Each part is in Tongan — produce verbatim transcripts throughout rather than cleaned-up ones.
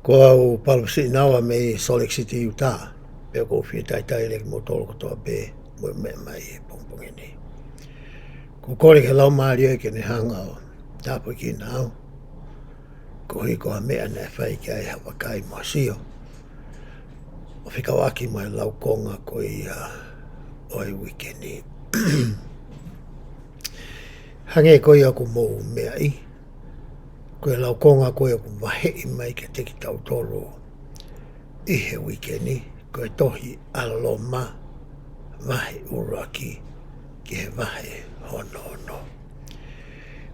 Ko au Palesiteni Naua mei Salt Lake City, Utah. Pea ʻoku ou fie talitali lelei kimoutolu kotoa pē mou meʻa mai he pongipongi ni. ʻOku ou kole ki he Laumālie ke ne hanga ʻo tāpuekina au koeʻuhi ko ha meʻa naʻe fai ki ai ha vakai mo ha sio, ʻo fekauʻaki mo e laukonga ko ia ʻo e uike ni. Hangē ko ia ʻoku mou meaʻi, ko e laukonga ko ia ʻoku vaheʻi mai kiate kitautolu ʻi he uike ni, ko e tohi ʻa Loma vahe ʻuluaki ki he vahe hono ono.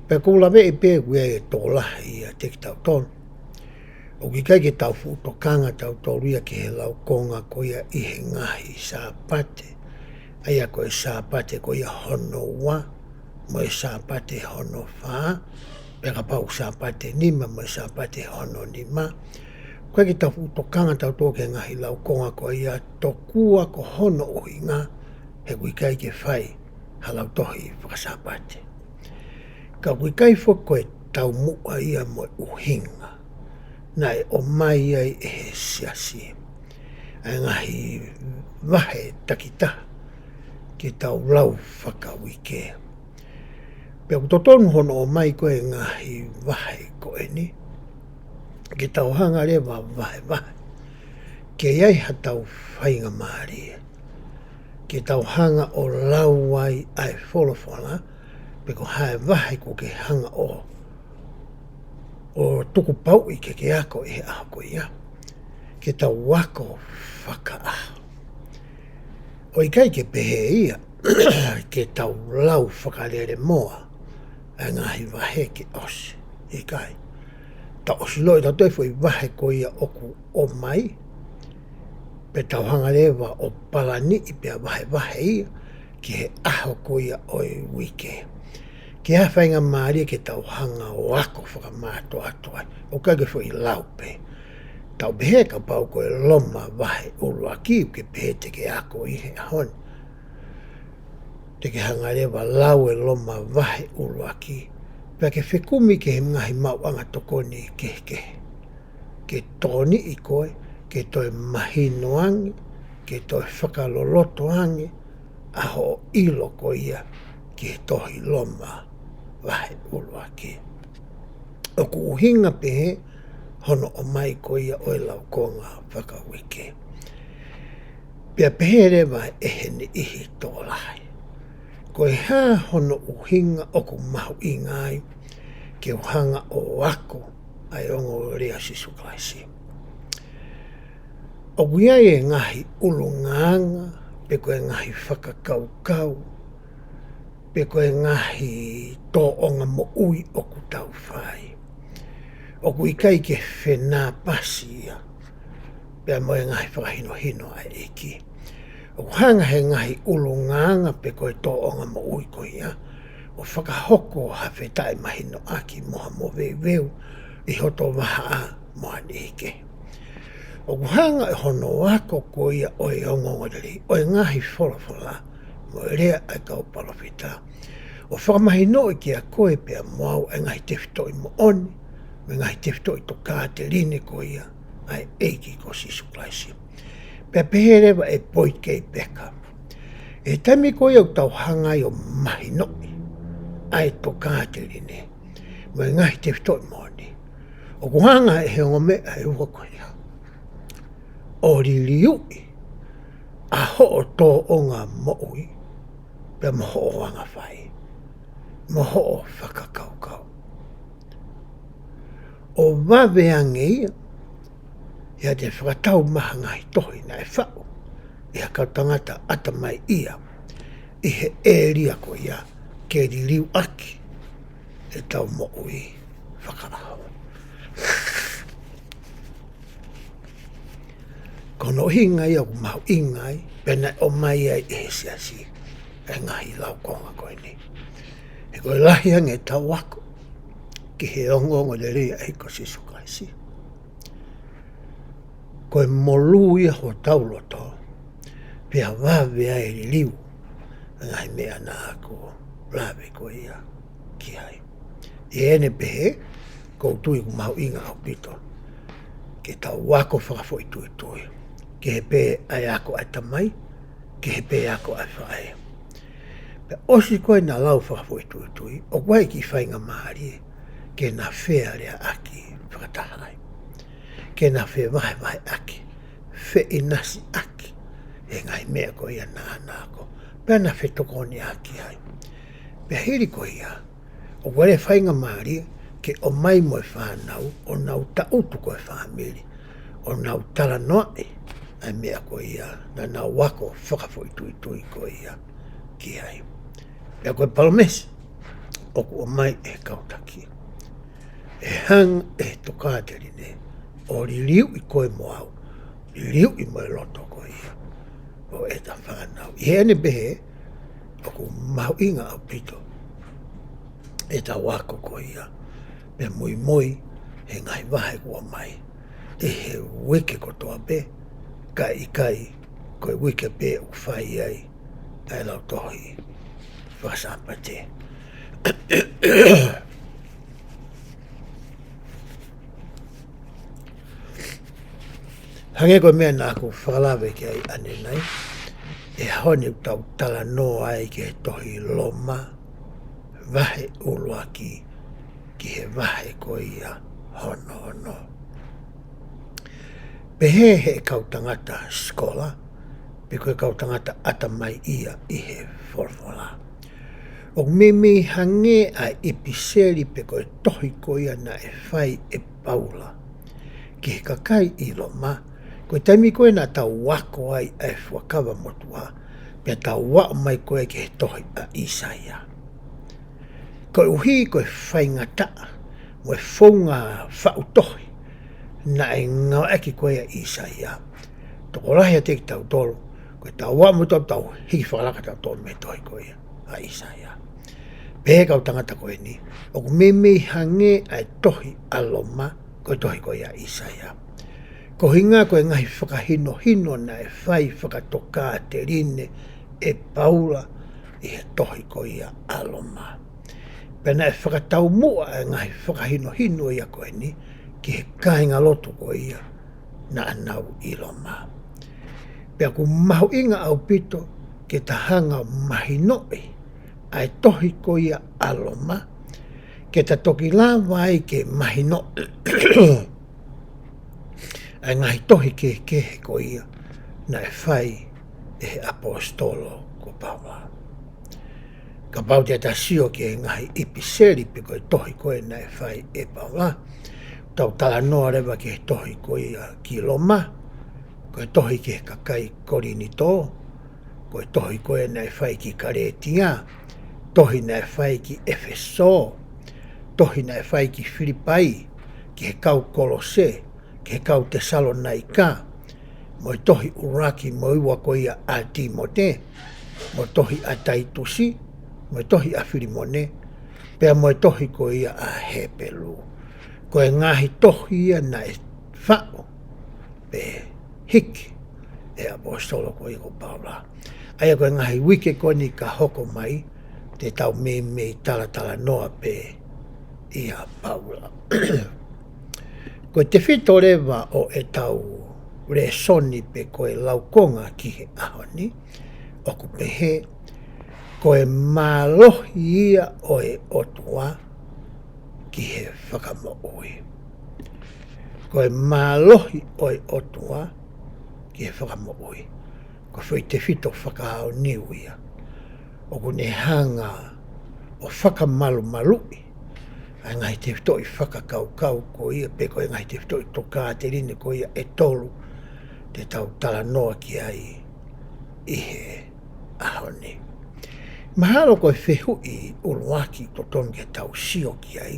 Pea ʻoku ou laveʻi pē ʻoku ʻi ai e tokolahi ʻiate kitautolu ʻoku ʻikai ke tau fuʻu tokanga tautolu ia ki he laukonga ko ia ʻi he ngaahi Sāpate, ʻa ia ko e Sāpate ko ia hono ua, mo e Sāpate hono fā, pea kapau Sāpate nima mo e Sāpate hono nima. ʻOku ʻikai ke tau fuʻu tokanga tautolu ki he ngaahi laukonga ko ia, tokua ko hono ʻuhinga he ʻoku ʻikai ke fai ha lautohi faka-Sāpate. Ka ʻoku ʻikai foki ko e taumuʻa ia mo e ʻuhinga naʻe ʻomai ai ʻe he siasi ʻa e ngaahi vahe takitaha ke tau lau fakauike. Pea ʻoku totonu hono ʻomai ko e ngaahi vahe ko eni ke tau hanga leva ʻo vahevahe, ke ʻi ai haʻatau faingamālie ke tau hanga ʻo lau ai ʻa e folofola, pe ko ha vahe ʻoku ke hanga ʻo, ʻo tukupauʻi ke ke ako ʻi he ʻaho ko ia, ke tau ako fakaʻaho. ʻOku ʻikai ke pehē ia ke tau lau fakalelemoa ʻa e ngaahi vahe ke ʻosi. ʻIkai. Tau ʻosi lau ʻe tautolu e foʻi vahe ko ia ʻoku ʻomai, pea tau hanga leva ʻo palaniʻi pea vahevahe ia ki he ʻaho ko ia ʻo e uike, ke ʻi ai ha faingamālie ke tau hanga ʻo ako fakamātoato ai. ʻOku ʻikai ke foʻi lau pē. Tau pehē kapau ko e Loma vahe ʻuluaki ʻoku ke pehē te ke ako ʻi he ʻaho ni, te ke hanga leva ʻo lau e Loma vahe ʻuluaki, pea ke fekumi ki he ngaahi maʻuʻanga tokoni kehekehe, ke tokoniʻi koe ke toe mahino ange, ke toe fakaloloto ange ʻa hoʻo ʻilo ko ia ki he tohi Loma vahe ʻuluaki. ʻOku ʻuhinga pehē hono ʻomai ko ia ʻo e laukonga fakauike. Pea pehē leva ʻe he niʻihi tokolahi, ko e hā hono ʻuhinga ʻoku mahuʻinga ai ke u hanga ʻo ako ʻa e ongoongolelei ʻa Sīsū Kalaisi? ʻOku ʻi ai e ngaahi ʻulungaanga, pe ko e ngaahi fakakaukau, pe ko e ngaahi tōʻonga moʻui ʻoku tau fai ʻoku ʻikai ke fenāpasi ia pea mo e ngaahi fakahinohino ʻa e ʻEiki. ʻOku hanga he ngaahi ʻulungaanga pe ko e tōʻonga moʻui ko ia ʻo fakahoko ha fetaʻemahinoʻaki mo ha moveuveu ʻi hoto vahaʻa mo ha niʻihi kehe. ʻOku hanga ʻe hono ako ko ia ʻo e ongoongolelei, ʻo e ngaahi folofola mo e lea ʻa e kau palōfita, ʻo fakamahinoʻi kiate koe pea mo au ʻa e ngaahi tefitoʻi moʻoni mo e ngaahi tefitoʻi tokāteline ko ia ʻa e ʻEiki ko Sīsū Kalaisi. Pea pehē leva ʻe Boyd K. Packer, ʻi he taimi ko ia ʻoku tau hanga ai ʻo mahinoʻi ʻa e tokāteline mo e ngaahi tefitoʻi moʻoni, ʻoku hanga ʻe he ongo meʻa ʻe ua ko ia ʻo liliuʻi ʻa hoʻo tōʻonga moʻui pea mo hoʻo anga fai mo hoʻo fakakaukau, ʻo vave ange ia ʻi haʻate fakatau mai ha ngaahi tohi naʻe faʻu ʻe ha kau tangata ʻatamai ia ʻi he ʻēlia ko ia ke liliuaki ʻetau moʻui fakaʻaho. Ko hono ʻuhinga ia ʻoku mahuʻinga ai pea naʻe ʻomai ai ʻe he siasi ʻa e ngaahi laukonga ko eni. He ko e lahi ange ʻetau ako ki he ongoongolelei ʻa e ʻEiki ko Sīsū Kalaisi, ko e molū ia hotau loto pea vave ai e liliu ʻa e ngaahi meʻa naʻa ku lave ko ia ki ai. ʻI heʻene pehē, ʻoku ou tui ʻoku mahuʻinga ʻaupito ke tau ako fakafoʻituitui. Kehe pē ʻa e ako ʻa e tamai, kehe pē ako ʻa e faʻē. Pea ʻosi ko ē ʻena lau fakafoʻituitui, ʻoku ʻi ai e kiʻi faingamālie ke na fealeaʻaki fakataha ai. Ke na fevahevaheʻaki, feʻinasiʻaki e ngaahi meʻa ko ia naʻa na ako. Pea na fetokoniʻaki ai. Pea hili ko ia, ʻoku ʻi ai e faingamālie ke ʻomai mo e fānau, ʻo nau tangutu ko e fāmili, ʻo nau talanoaʻi ʻa e meʻa ko ia naʻa nau ako fakafoʻituitui ko ia ki ai. Pea ko e palōmesi ʻoku ʻomai ʻe he kau taki, ʻe hanga ʻe he tokāteline ʻo liliuʻi koe mo au, liliuʻi mo e loto ko ia ʻo ʻeta fānau. ʻI heʻene pehē, ʻoku mahuʻinga ʻaupito ʻetau ako ko ia, pea muimui he ngaahi vahe kuo ʻomai ʻi he uike kotoa pē, kae ʻikai ko e uike pē ʻoku fai ai ʻa e lautohi faka-Sāpate. Hangē ko e meʻa naʻa ku fakalave ki ai ʻanenai, ʻi he ʻaho ni ʻoku tau talanoa ai ki he tohi Loma, vahe ʻuluaki ki he vahe ko ia hono ono. Pehē ʻe he kau tangata sikola, pe ko e kau tangata ʻatamai ia ʻi he folofola, ʻoku meimei hangē ʻa e ʻipiseli pe ko e tohi ko ia naʻe fai ʻe Paula ki he kakai ʻi Loma, ko e taimi ko ē naʻa tau ako ai ʻa e Fuakava Motuʻa, pea tau aʻu mai ko ē ki he tohi ʻa ʻĪsaia. Koeʻuhi ko e faingataʻa mo e founga faʻu tohi naʻe ngāueʻaki ko ē ʻa ʻĪsaia, tokolahi ʻiate kitautolu, ko ʻetau aʻu mo tau, tau hiki fakalaka tautolu mei he tohi ko ia ʻa ʻĪsaia. Pehē ʻe he kau tangata ko eni, ʻoku meimei hangē ʻa e tohi ʻa Loma ko e tohi ko ia ʻa ʻĪsaia. Ko e ʻuhinga ko e ngaahi fakahinohino naʻe fai fakatokāteline ʻe Paula ʻi he tohi ko ia ʻa Loma. Pea naʻe fakataumuʻa e ngaahi fakahinohino ia ko eni ki he kāingalotu ko ia naʻa nau ʻi Loma. Pea ʻoku mahuʻinga ʻaupito ke ta hanga ʻo mahinoʻi ʻa e tohi ko ia ʻa Loma, ke ta toki lava ai ke mahinoʻi ʻa e ngaahi tohi kehekehe ko ia naʻe fai ʻe he ʻaposetolo ko Paula. Kapau te ta sio ki he ngaahi ʻipiseli pe ko e tohi ko ē naʻe fai ʻe Paula, tau talanoa leva ki he tohi ko ia ki Loma, ko e tohi ki he kakai Kolinitō, ko e tohi ko ē naʻe fai ki Kalētia, tohi naʻe fai ki ʻEfesō, tohi naʻe fai ki Filipai, ki he kau Kolose, ki he kau Tesalonaika, mo e tohi ʻuluaki mo e ua ko ia ʻa Tīmote, mo e tohi ʻa Taitusi, mo e tohi ʻa Filimone, pea mo e tohi ko ia ʻa Hepelū. Ko e ngaahi tohi ia naʻe faʻu pe hiki ʻe he ʻaposetolo ko ia ko Paula. ʻA ia ko e ngaahi uike ko eni ka hoko mai, te tau meimei talatalanoa pē ʻia Paula. Ko e tefito leva ʻo ʻetau lēsoni pe ko e laukonga ki he ʻaho ni, ʻoku pehē, ko e mālohi ia ʻo e ʻOtua ki he fakamoʻui. Ko e mālohi ʻo e ʻOtua ki he fakamoʻui. Ko e foʻi tefito fakaʻaonga ia ʻoku ne hanga ʻo fakamalumaluʻi ʻa e ngaahi tefitoʻi fakakaukau ko ia, pe ko e ngaahi tefitoʻi tokāteline ko ia ʻe tolu te tau talanoa ki ai ʻi he ʻaho ni. Mahalo ko e fehuʻi ʻuluaki totonu ke tau sio ki ai,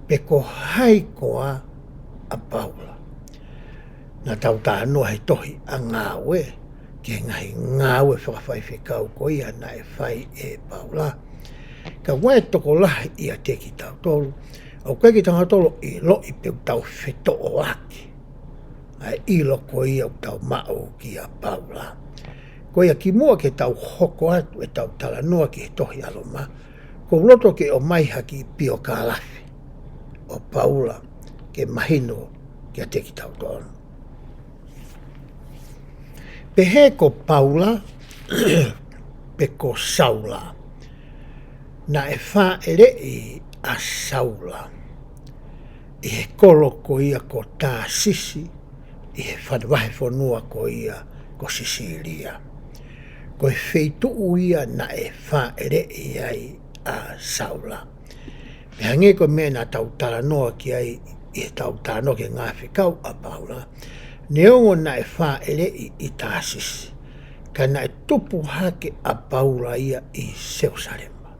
pe ko hai koā ʻa Paula. Naʻa tau talanoa he tohi ʻa Ngāue ki he ngaahi ngāue fakafaifekau ko ia naʻe fai ʻe Paula. Ka ʻoku ʻi ai e tokolahi ʻiate kitautolu ʻoku ʻikai ke tau toe ʻiloʻi pe ʻoku tau fetoʻoaki ʻa e ʻilo ko ia ʻoku tau maʻu kia Paula. Ko ia kimuʻa ke tau hoko atu ʻetau talanoa ki he tohi ʻa Loma, ʻoku ou loto ke ʻomai ha kiʻi piokalafi ʻo Paula ke mahino kiate kitautolu. Pehē ko Paula, pe ko Saula, naʻe fāʻeleʻi ʻa Saula ʻi he kolo ko ia ko Tāsisi, ʻi he fa-, vahefonua ko ia ko Sisīlia. Ko e feituʻu ia naʻe fāʻeleʻi ai ʻa Saula. Pea hangē ko e meʻa naʻa tau talanoa ki ai ʻi heʻetau talanoa ki he ngaahi fekau ʻa Paula, neongo naʻe fāʻeleʻi ʻi Tāsisi, ka naʻe tupu hake ʻa Paula ia ʻi Selusalema.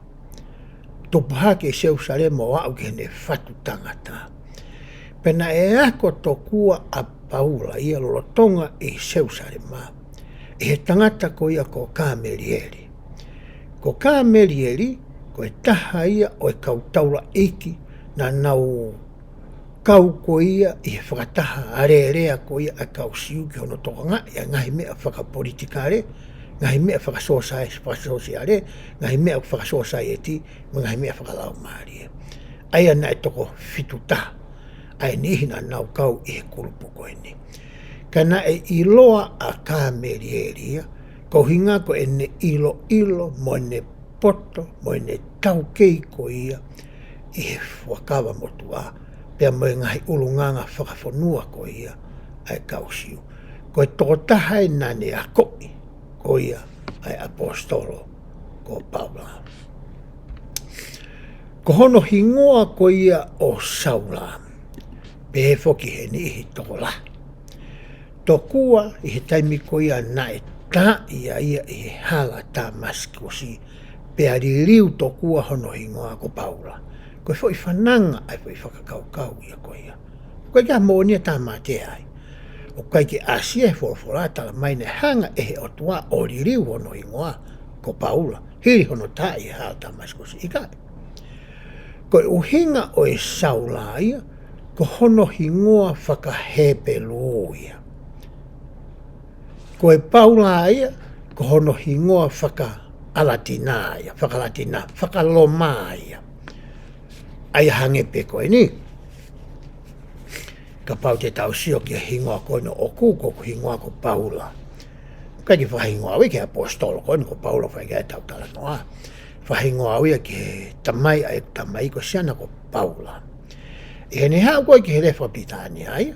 Tupu hake ʻi Selusalema ʻo aʻu ki heʻene fatu tangata. Pea naʻe ako tokua ʻa Paula ia lolotonga ʻi Selusalema ʻe he tangata ko ia ko Kamelieli. Ko Kamelieli, ko e taha ia ʻo e kau taulaʻeiki naʻa nau kau ko ia ʻi he fakataha alēlea ko ia ʻa e kau Siu ki hono tokangaʻi ʻa e ngaahi meʻa fakapolitikale, ngaahi meʻa fakasōsai-, fakasōsiale, ngaahi meʻa fakasōsaieti, mo e ngaahi meʻa fakalaumālie. ʻA ia naʻe toko fitu taha ʻa e niʻihi naʻa nau kau ʻi he kulupu ko eni. Ka naʻe ʻiloa ʻa Kamelieli ia, ko e ʻuhinga ko ʻene ʻiloʻilo mo ʻene poto mo ʻene taukei ko ia ʻi he Fuakava Motuʻa, pea mo e ngaahi ʻulungaanga fakafonua ko ia ʻa e kau Siu. Ko e tokotaha ia naʻa ne akoʻi ko ia ʻa e ʻaposetolo ko Paula. Ko hono hingoa ko ia ʻo Saula, pehē foki ʻe he niʻihi tokolahi. Tokua ʻi he taimi ko ia naʻe tā ia ʻi he hala Tamasikosi, pea liliu tokua hono hingoa ko Paula. Ko e foʻi fananga ʻa e foʻi fakakaukau ia ko ia. ʻOku ʻikai ke ʻi ai ha moʻoni ia, tāmateʻi ai. ʻOku ʻikai ke ʻasi ia he folofola, talamai naʻe hanga ʻe he ʻOtua ʻo liliu hono hingoa ko Paula, hili hono tā ʻi he hala Tamasikosi, ʻikai. Ko e ʻuhinga ʻo e Saula ia, ko hono hingoa fakaHepelū ia. Ko e Paula ia, ko hono hingoa fakaʻAlatina ia, fakaLatina, fakaLoma ia. ʻA ia hangē pē ko eni, kapau te tau sio ki he hingoa ko eni ʻoʻoku, ko hoku hingoa ko Paula. ʻIkai ke fakahingoa au ia ki he ʻaposetolo ko eni ko Paula, fai ki ai ʻetau talanoa. Fakahingoa au ia ki he tamai, ʻa e tamai ko e siana ko Paula. ʻI heʻene haʻu ko ē ki he lea fakapilitānia ia,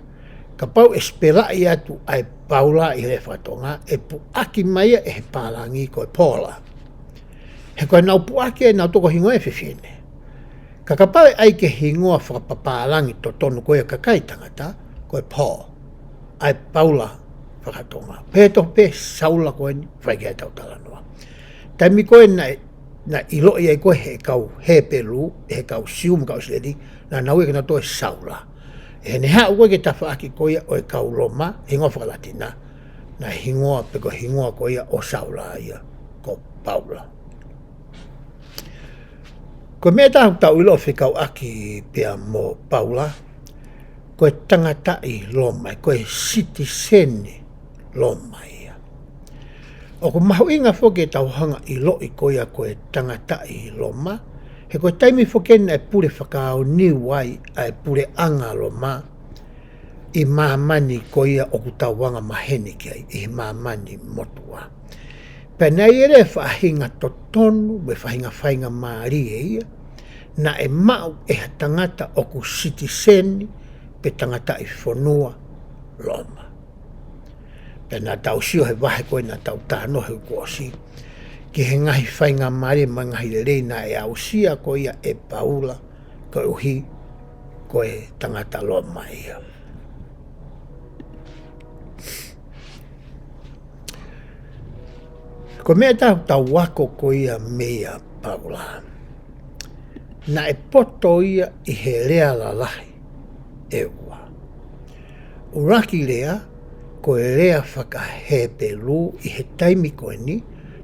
kapau ʻe sipelaʻi atu ʻa e Paula ʻi he lea fakatonga, ʻe puʻaki mai ia ʻe he pālangi ko e Paula. He ko ʻenau puʻaki ʻenau toko hingoa ʻa e fefine. Ka kapau ʻe ʻai ki he hingoa fakapapālangi totonu ko ia ʻa e kakai tangata, ko e Paul, ʻa e Paula fakatonga. Pea tofu pē Saula ko eni, fai ki ai ʻetau talanoa. Taimi ko ē naʻe, naʻe ʻiloʻi ai ko ē ʻe he kau Hepelū, ʻe he kau Siu mo e kau ʻIsileli, naʻa nau ui kinautolu ko e Saula. ʻI heʻene haʻu ko ē ki he tafaʻaki ko ia ʻo e kau Loma, hingoa fakaLatina, naʻe hingoa pē ko e hingoa ko ia ʻo Saula ia ko Paula. Ko e meʻa ʻe taha ʻoku tau ʻilo ʻo fekauʻaki pea mo Paula, ko e tangataʻi Loma, ko e sitiseni Loma ia. ʻOku mahuʻinga foki ke tau hanga ʻo ʻiloʻi ko ia ko e tangataʻi Loma, he ko e taimi foki eni naʻe pule fakauniu ai ʻa e puleʻanga Loma ʻi māmani ko ia ʻoku tau anga maheni ki ai, ʻi he māmani motuʻa. Pea naʻe ʻi ai e faʻahinga totonu mo e faʻahinga faingamālie ia naʻe maʻu ʻe ha tangata ʻoku sitiseni pe tangataʻi fonua Loma. Pea naʻa tau sio he vahe ko ē naʻa tau talanoa he kuo ʻosi ki he ngaahi faingamālie mo e ngaahi lelei naʻe aʻusia ko ia ʻe Paula, koeʻuhi ko e tangata Loma ia. Ko e meʻa ʻe taha ʻoku tau ako ko ia meia Paula, naʻe poto ia ʻi he lea lalahi ʻe ua. ʻUluaki lea, ko e lea fakaHepelū ʻi he taimi ko eni,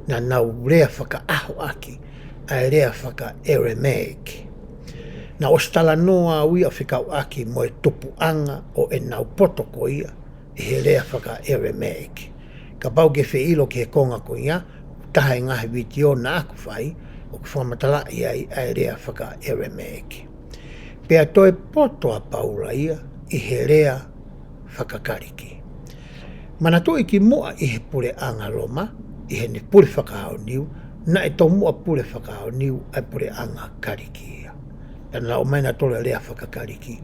naʻa nau lea fakaʻaho ʻaki ʻa e lea fakaʻElemaiki. Naʻa ku ʻosi talanoa au ia ʻo fekauʻaki mo e tupuʻanga ʻo ʻenau poto ko ia ʻi he lea fakaʻElemaiki. Kapau ʻoku ke fie ʻilo ki he konga ko ia, taha e ngaahi vitiō naʻa ku fai, ʻoku fakamatalaʻi ai ʻa e lea fakaʻElemaiki. Pea toe poto ʻa Paula ia ʻi he lea fakakaliki. Manatuʻi kimuʻa ʻi he puleʻanga Loma, ʻi heʻene pule fakaaoniu, naʻe tomuʻa pule fakaaoniu ʻa e puleʻanga Kaliki ia. Pea naʻa nau ʻomai nautolu e lea fakakaliki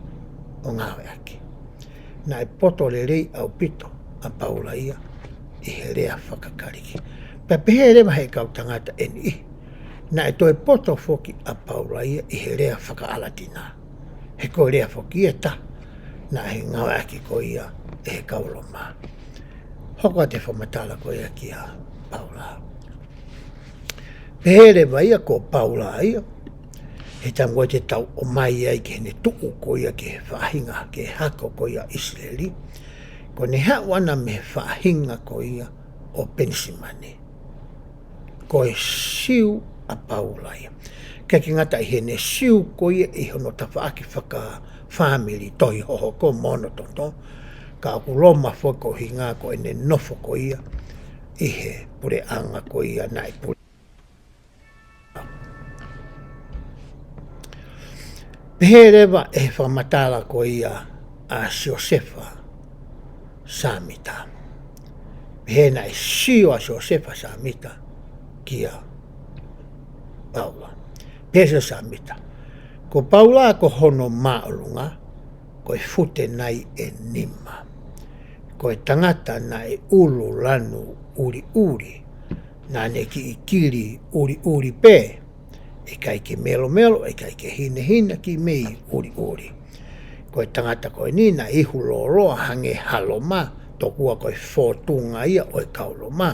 ʻo ngāueʻaki. Naʻe poto lelei ʻaupito ʻa Paula ia ʻi he lea fakakaliki. Pea pehē leva ʻe he kau tangata ʻe niʻihi, naʻe toe poto foki ʻa Paula ia ʻi he lea fakaʻalatina. He ko e lea foki ia ʻe taha naʻe ngāueʻaki ko ia ʻe he kau Loma. Hoko atu e fakamatala ko ia kia Paula. Pehē leva ia ko Paula ia, he taimi ko ē te tau ʻomai ai ki heʻene tuʻu ko ia ki he faʻahinga, ki he hako ko ia ʻo ʻIsileli, ko ʻene haʻu ʻana mei he faʻahinga ko ia ʻo Penisimani. Ko e Siu ʻa Paula ia. ʻIkai ke ngata ʻi heʻene Siu ko ia ʻi hono tafaʻaki fakafāmili, tohi hohoko mo hono toto, ka ʻoku Loma foki ko e ʻuhinga ko ʻene nofo ko ia ʻi he puleʻanga ko ia naʻe pule. Pehē leva ʻe he fakamatala ko ia ʻa Siosefa Sāmita. Pehē naʻe sio ʻa Siosefa Sāmita kia Paula. Pehē ʻe Siosefa Sāmita, ko Paula ko hono māʻolunga, ko e fute nai ʻe nima. Ko e tangata naʻe ʻulu lanu ʻuliʻuli, naʻa ne kiʻi kili ʻuliʻuli pē, ʻikai ke melomelo, ʻikai ke hinehina, kiʻi mei ʻuliʻuli. Ko e tangata ko eni naʻe ihu lōloa hangē ha Loma, tokua ko e fōtunga ia ʻo e kau Loma.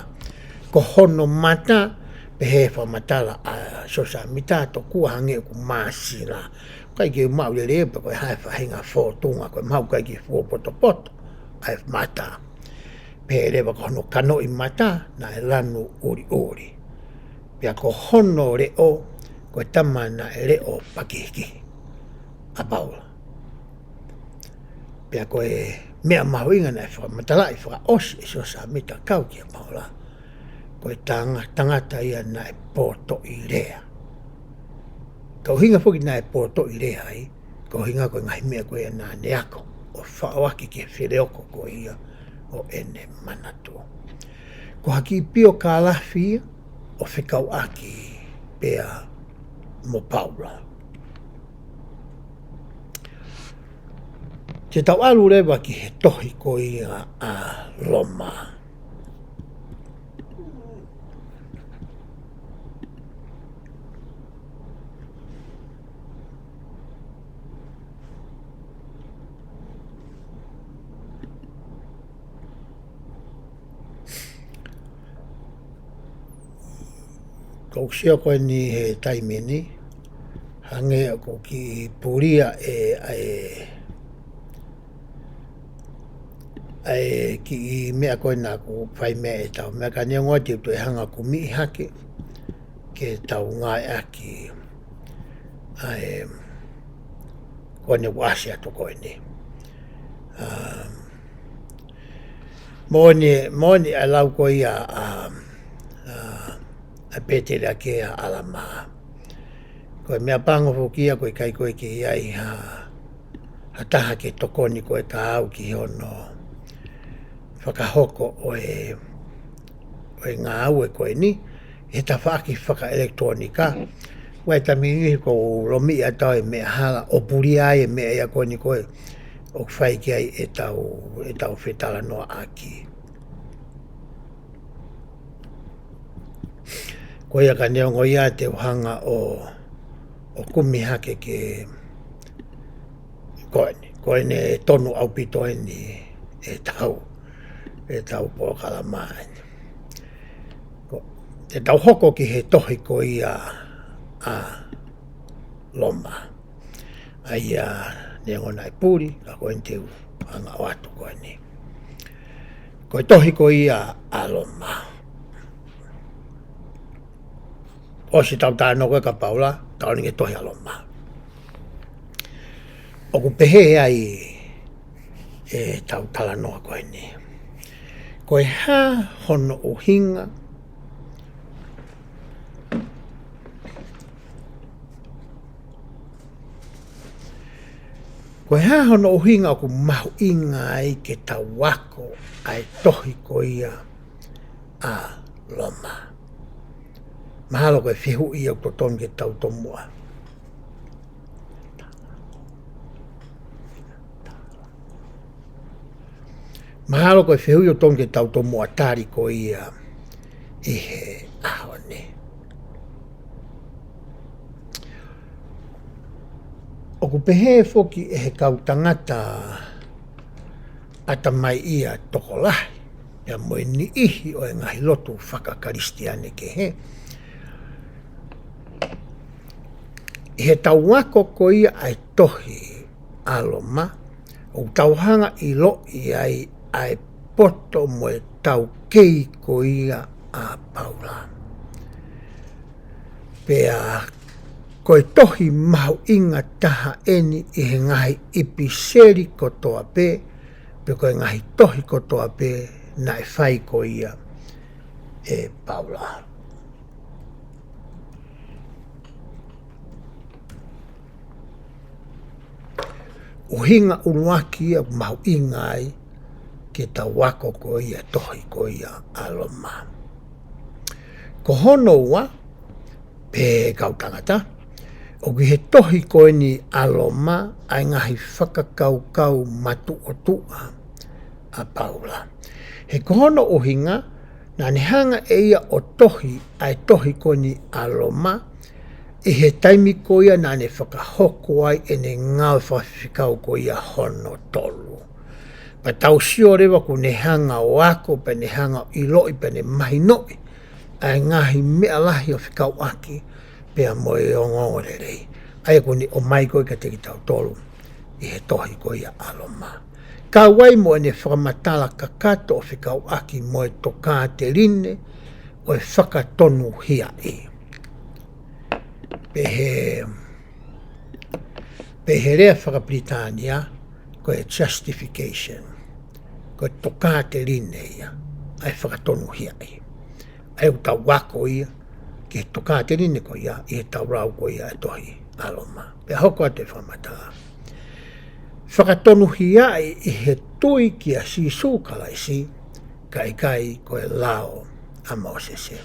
Ko hono mata, pehē fakamatala ʻa Siosefa Sāmita, tokua hangē ʻoku māsila. ʻIkai ke maʻu lelei pe ko e hā e faʻahinga fōtunga, ko e maʻu ʻikai ke fuopotopoto ʻa e mata. Pehē leva ko hono kanoʻi mata naʻe lanu ʻuliʻuli. Pea ko hono leʻo, ko e tama naʻe leʻo pakihikihi ʻa Paula. Pea ko e meʻa mahuʻinga naʻe fakamatalaʻi fakaʻosi ʻe Siosefa Sāmita kau kia Paula, ko e tanga-, tangata ia naʻe pōtoʻi lea. Ko e ʻuhinga foki naʻe pōtoʻi lea ai, ko e ʻuhinga ko e ngaahi meʻa ko ia naʻa ne ako ʻo faʻoaki ki he feleoko ko ia ʻo ʻene manatu. Ko ha kiʻi piokalafi ia ʻo fekauʻaki pea mo Paula. Te tau ʻalu leva ki he tohi ko ia ʻa Loma. Ko u sio ko eni he taimi ni, hangē ʻoku kiʻi pulia e, ʻa e, ʻa e kiʻi meʻa ko ena ʻoku fai mei ai ʻetau meʻa, ka neongo ʻoku toe hanga ʻo kumi hake ke tau ngāueʻaki ʻa e, ko eni ʻoku ʻasi atu ko eni. Um, Moʻoni, moʻoni ʻa e lau ko ia ʻa, ʻa, ʻa Pēteli ʻa ke ʻa ʻAlamā. Ko e meʻa pango foki ia ko e ʻikai ko ē ke ʻi ai ha, ha taha ke tokoni ko ē kiate au ki hono fakahoko ʻo e, ʻo e ngāue ko eni, he tafaʻaki fakaʻelekitulōnika. Ko e taimi ni ʻoku ou lomiʻi atu au e meʻa hala ʻo pulia ai e meʻa ia ko eni ko ē ʻoku fai ki ai ʻetau, ʻetau fetalanoaʻaki. Ko ia ka neongo ia te u hanga ʻo, ʻo kumi hake ke, ko eni, ko eni ʻe tonu ʻaupito eni ʻetau, ʻetau polokalama eni. Ko, te tau hoko ki he tohi ko ia ʻa Loma. ʻA ia neongo naʻe puli, ka ko eni te u hanga ʻo ʻoatu ko eni. Ko e tohi ko ia ʻa Loma. ʻOsi ʻetau talanoa ko ē kia Paula, tau ʻalu ki he tohi ʻa Loma. ʻOku pehē ai ʻetau talanoa ko eni. Ko e hā hono ʻuhinga Ko e hā hono ʻuhinga ʻoku mahuʻinga ai ke tau ako ʻa e tohi ko ia ʻa Loma? Mahalo ko e fehuʻi ia ʻoku totonu ke tau tomuʻa. Mahalo ko e fehuʻi ʻoku totonu ke tau tomuʻa tali ko ia ʻi he ʻaho ni. ʻOku pehē foki ʻe he kau tangata ʻatamaiʻia tokolahi, pea mo e niʻihi ʻo e ngaahi lotu fakakalisitiane kehe, ʻi heʻetau ako ko ia ʻa e tohi ʻa Loma, ʻoku tau hanga ʻiloʻi ai ʻa e poto mo e taukei ko ia ʻa Paula. Pea ko e tohi mahuʻinga taha eni ʻi he ngaahi ʻipiseli kotoa pē, pe ko e ngaahi tohi kotoa pē naʻe fai ko ia ʻe Paula. ʻUhinga ʻuluaki ia ʻoku mahuʻinga ai ke tau ako ko ia tohi ko ia ʻa Loma. Ko hono ua, pehē ʻe he kau tangata, ʻoku ʻi he tohi ko eni ʻa Loma ʻa e ngaahi fakakaukau matuʻotuʻa ʻa Paula. He ko hono ʻuhinga, naʻa ne hanga ʻe ia ʻo tohi ʻa e tohi ko eni ʻa Loma, ʻi he taimi ko ia naʻa ne fakahoko ai ʻene ngāue fakafaifekau ko ia hono tolu. Pea tau sio leva ʻoku ne hanga ʻo ako, pea ne hanga ʻo ʻiloʻi, pea ne mahinoʻi ʻa e ngaahi meʻa lahi ʻo fekauʻaki pea mo e ongoongolelei, ʻa ia ʻoku ne ʻomai ko ia kiate kitautolu ʻi he tohi ko ia ʻa Loma. Kau ai mo ʻene fakamatala kakato ʻo fekauʻaki mo e tokāteline ʻo e fakatonuhiaʻi. Pehē, pehē lea fakapilitānia, ko e justification. Ko e tokāteline ia ʻa e fakatonuhiaʻi. ʻA ia ʻoku tau ako ia ki he tokāteline ko ia ʻi heʻetau lau ko ia ʻa e tohi ʻa Loma. Pea hoko atu e fakamatala. Fakatonuhiaʻi ʻi he tui kia Sīsū Kalaisi, kae ʻikai ko e lao ʻa Mōsese.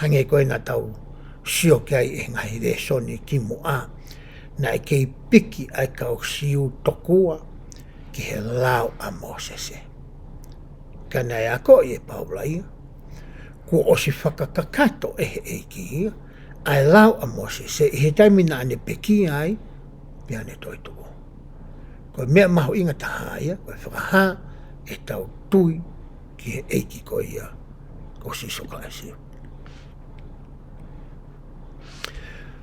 Hangē ko ē naʻa tau sio ki ai ʻi he ngaahi lēsoni kimuʻa, naʻe kei piki ʻa e kau Siu tokua ki he lao ʻa Mōsese. Ka naʻe akoʻi ʻe Paula ia, kuo ʻosi fakakakato ʻe he ʻEiki ia ʻa e lao ʻa Mōsese ʻi he taimi naʻa ne pekia ai, pea ne toetuʻu. Ko e meʻa mahuʻinga taha ia, ko e fakahā ʻetau tui ki he ʻEiki ko ia ko Sīsū Kalaisi.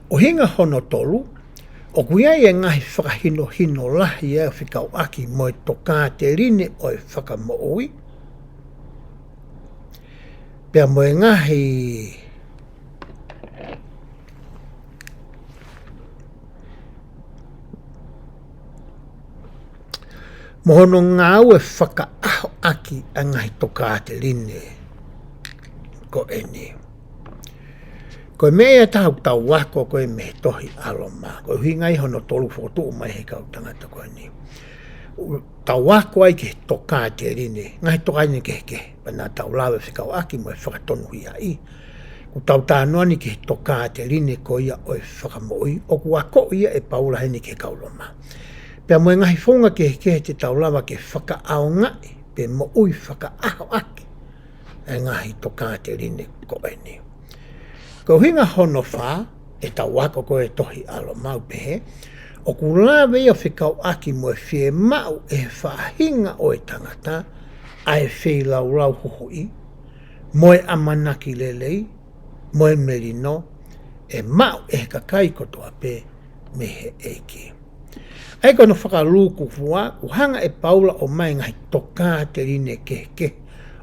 ʻUhinga hono tolu, ʻoku ʻi ai e ngaahi fakahinohino lahi ia ʻo fekauʻaki mo e tokāteline ʻo e fakamoʻui, pea mo e ngaahi mo hono ngāue fakaʻahoʻaki ʻa e ngaahi tokāteline ko eni. Ko e meʻa ia ʻoku tau ako ko ē mei he tohi ʻa Loma. Ko e ʻuhinga ia hono tolu fokotuʻu mai he kau tangata ko eni. ʻOku tau ako ai ki he tokāteline, ngaahi tokāteline kehekehe. Pea naʻa tau lave fekauʻaki mo e fakatonuhiaʻi. ʻOku tau talanoa ni ki he tokāteline ko ia ʻo e fakamoʻui, ʻoku akoʻi ia ʻe Paula heni ki he kau Loma. Pea mo e ngaahi founga kehekehe te tau lava ke fakaʻaongaʻi, pe moʻui fakaʻahoʻaki ʻa e ngaahi tokāteline ko eni. Ko e ʻuhinga hono fā, ʻetau ako ko ē tohi ʻa Loma ʻoku pehē, ʻoku lave ia ʻo fekauʻaki mo e fiemaʻu ʻe he faʻahinga ʻo e tangata ʻa e feilaulau huhuʻi, mo e ʻamanaki lelei, mo e melino, ʻe maʻu ʻe he kakai kotoa pē mei he ʻEiki. ʻA ia ko hono fakalūkufua, ʻoku hanga ʻe Paula ʻo ʻomai e ngaahi tokāteline kehekehe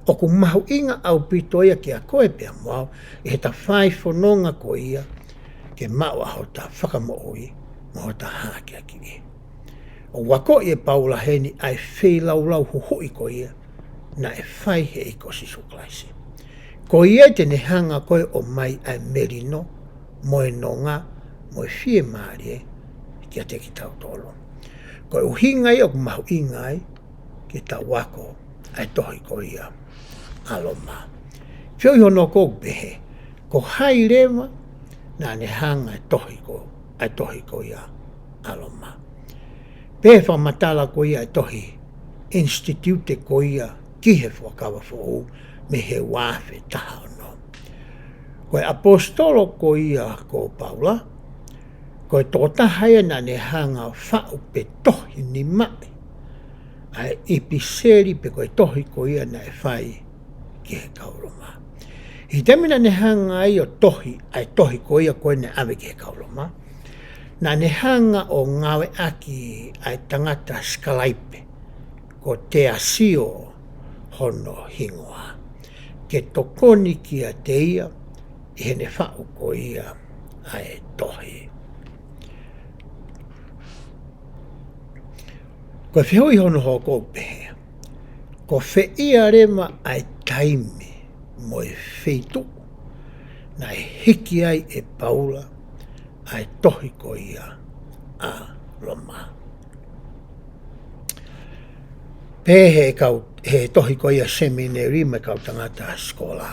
ʻoku mahuʻinga ʻaupito ia kiate koe pea mo au, ʻi heʻeta fai fononga ko ia ke maʻu ʻa hota fakamoʻui mo hota hākeakiʻi. ʻOku akoʻi ʻe Paula heni ʻa e feilaulau huhuʻi ko ia naʻe fai ʻe he ʻEiki ko Sīsū Kalaisi. Ko ia te ne hanga ko ē ʻo ʻomai ʻa e melino, mo e nonga, mo e fiemālie kiate kitautolu. Ko e ʻuhinga ia ʻoku mahuʻinga ai ke tau ako ʻa e tohi ko ia ʻa Loma. Fehuʻi hono hoko ʻoku pehē, ko hai leva naʻa ne hanga ʻa e tohi ko, ʻa e tohi ko ia ʻa Loma? Pehē ʻe he fakamatala ko ia ʻa e tohi Institute ko ia ki he Fuakava Foʻou mei he ua afe taha ono. Ko e ʻaposetolo ko ia ko Paula, ko e tokotaha ia naʻa ne hanga ʻo faʻu pe tohi nimaʻi ʻa e ʻipiseli pe ko e tohi ko ia naʻe fai ki he kau Loma. ʻI he taimi naʻa ne hanga ai ʻo tohi ʻa e tohi ko ia ko ē naʻe ʻave ki he kau Loma, naʻa ne hanga ʻo ngāueʻaki ʻa e tangata sikalaipe ko Teasio hono hingoa, ke tokoni kiate ia ʻi heʻene faʻu ko ia ʻa e tohi. Ko e fehuʻi hono hoko ʻoku pehē, ko fē ia leva ʻa e taimi mo e feituʻu naʻe hiki ai ʻe Paula ʻa e tohi ko ia ʻa Loma? Pehē ʻe he kau, he tohi ko ia semineli mo e kau tangata sikola,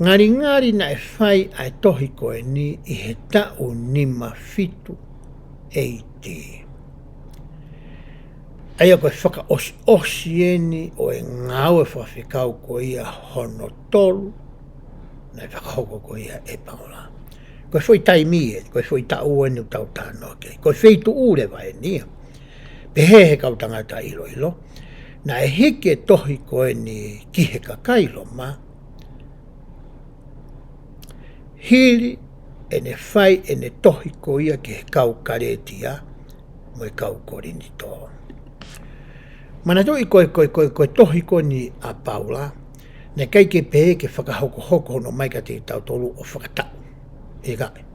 ngalingali naʻe fai ʻa e tohi ko eni ʻi he taʻu nima fitu A D. ʻA ia ko e fakaʻosiʻosi eni ʻo e ngāue fakafekau ko ia hono tolu naʻe fakahoko ko ia ʻe Paula. Ko e foʻi taimi ē, ko e foʻi taʻu eni ʻoku tau talanoa ki ai. Ko e feituʻu leva eni ia. Pehē ʻe he kau tangata ʻiloʻilo, naʻe hiki e tohi ko eni ki he kakai Loma hili ʻene fai ʻene tohi ko ia ki he kau Kalētia mo e kau Kolinitō. Manatuʻi ko e, ko e, ko e, ko e tohi ko eni ʻa Paula, naʻe ʻikai ke pehē ke fakahokohoko hono ʻomai kiate kitautolu ʻo fakataʻu. ʻIkai.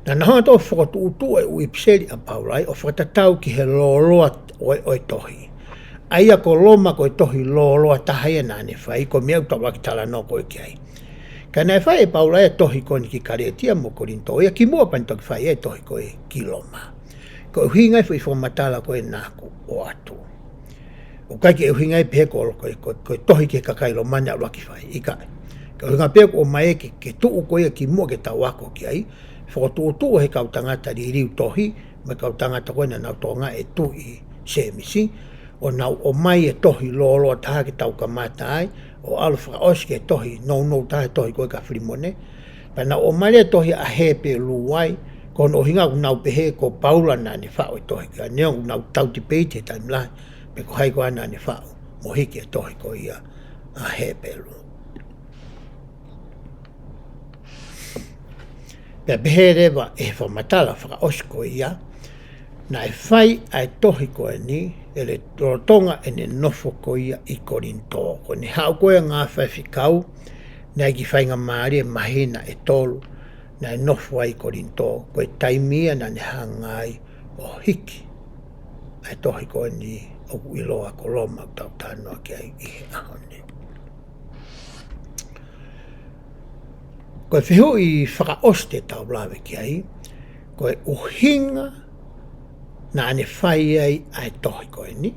Naʻa na hanga ʻo fokotuʻutuʻu e ʻū ʻipiseli ʻa Paula ai ʻo fakatatau ki he lōloa ʻo e, ʻo e tohi. ʻA ia ko Loma ko e tohi lōloa taha ia naʻa ne fai, ko e meʻa ʻoku tau ʻuluaki talanoa ko ē ki ai. Ka naʻe fai ʻe Paula e tohi ko eni ki Kalētia mo Kolinitō ia kimuʻa pea ne toki fai e tohi ko ē ki Loma. Ko e ʻuhinga e foʻi fakamatala ko ē naʻa ku ʻoatu. ʻOku ʻikai ke ʻuhinga ia pehē ko, ko, ko, ko e tohi ki he kakai Loma naʻe ʻuluaki fai, ʻikai. Ko e ʻuhinga pē ʻoku ʻomai ke, ke tuʻu ko ia kimuʻa ke tau ako ki ai, fokotuʻutuʻu ʻe he kau tangata liliu tohi, mo e kau tangata ko ē naʻa nau tokangaʻi e Tuʻi Sēmisi, ʻo nau ʻomai e tohi lōloa taha ke tau kamata ai, ʻo ʻalu fakaʻosi ki he tohi nounou taha, e tohi ko ē kia Filimone, pea nau ʻomai e tohi ʻa Hepelū ai, ko hono ʻuhinga ʻoku nau pehē ko Paula naʻa ne faʻu e tohi ko ia, neongo ʻoku nau tau tipeiti he taimi lahi pe ko hai koā naʻa ne faʻu mo hiki e tohi ko ia ʻa Hepelū. Pea pehē leva ʻe he fakamatala fakaʻosi ko ia, naʻe fai ʻa e tohi ko eni, ʻi he lolotonga ʻene nofo ko ia ʻi Kolinitō. Ko ʻene haʻu ko ia ʻo ngāue fakafaifekau, naʻe ʻi ai e kiʻi faingamālie māhina ʻe tolu naʻe nofo ai ʻi Kolinitō, ko e taimi ia naʻa ne hanga ai ʻo hiki ʻa e tohi ko eni ʻoku ʻiloa ko Loma ʻoku tau talanoa ki ai ʻi he ʻaho ni. Ko e fehuʻi fakaʻosi te tau lave ki ai, ko e ʻuhinga naʻa ne fai ai ʻa e tohi ko eni,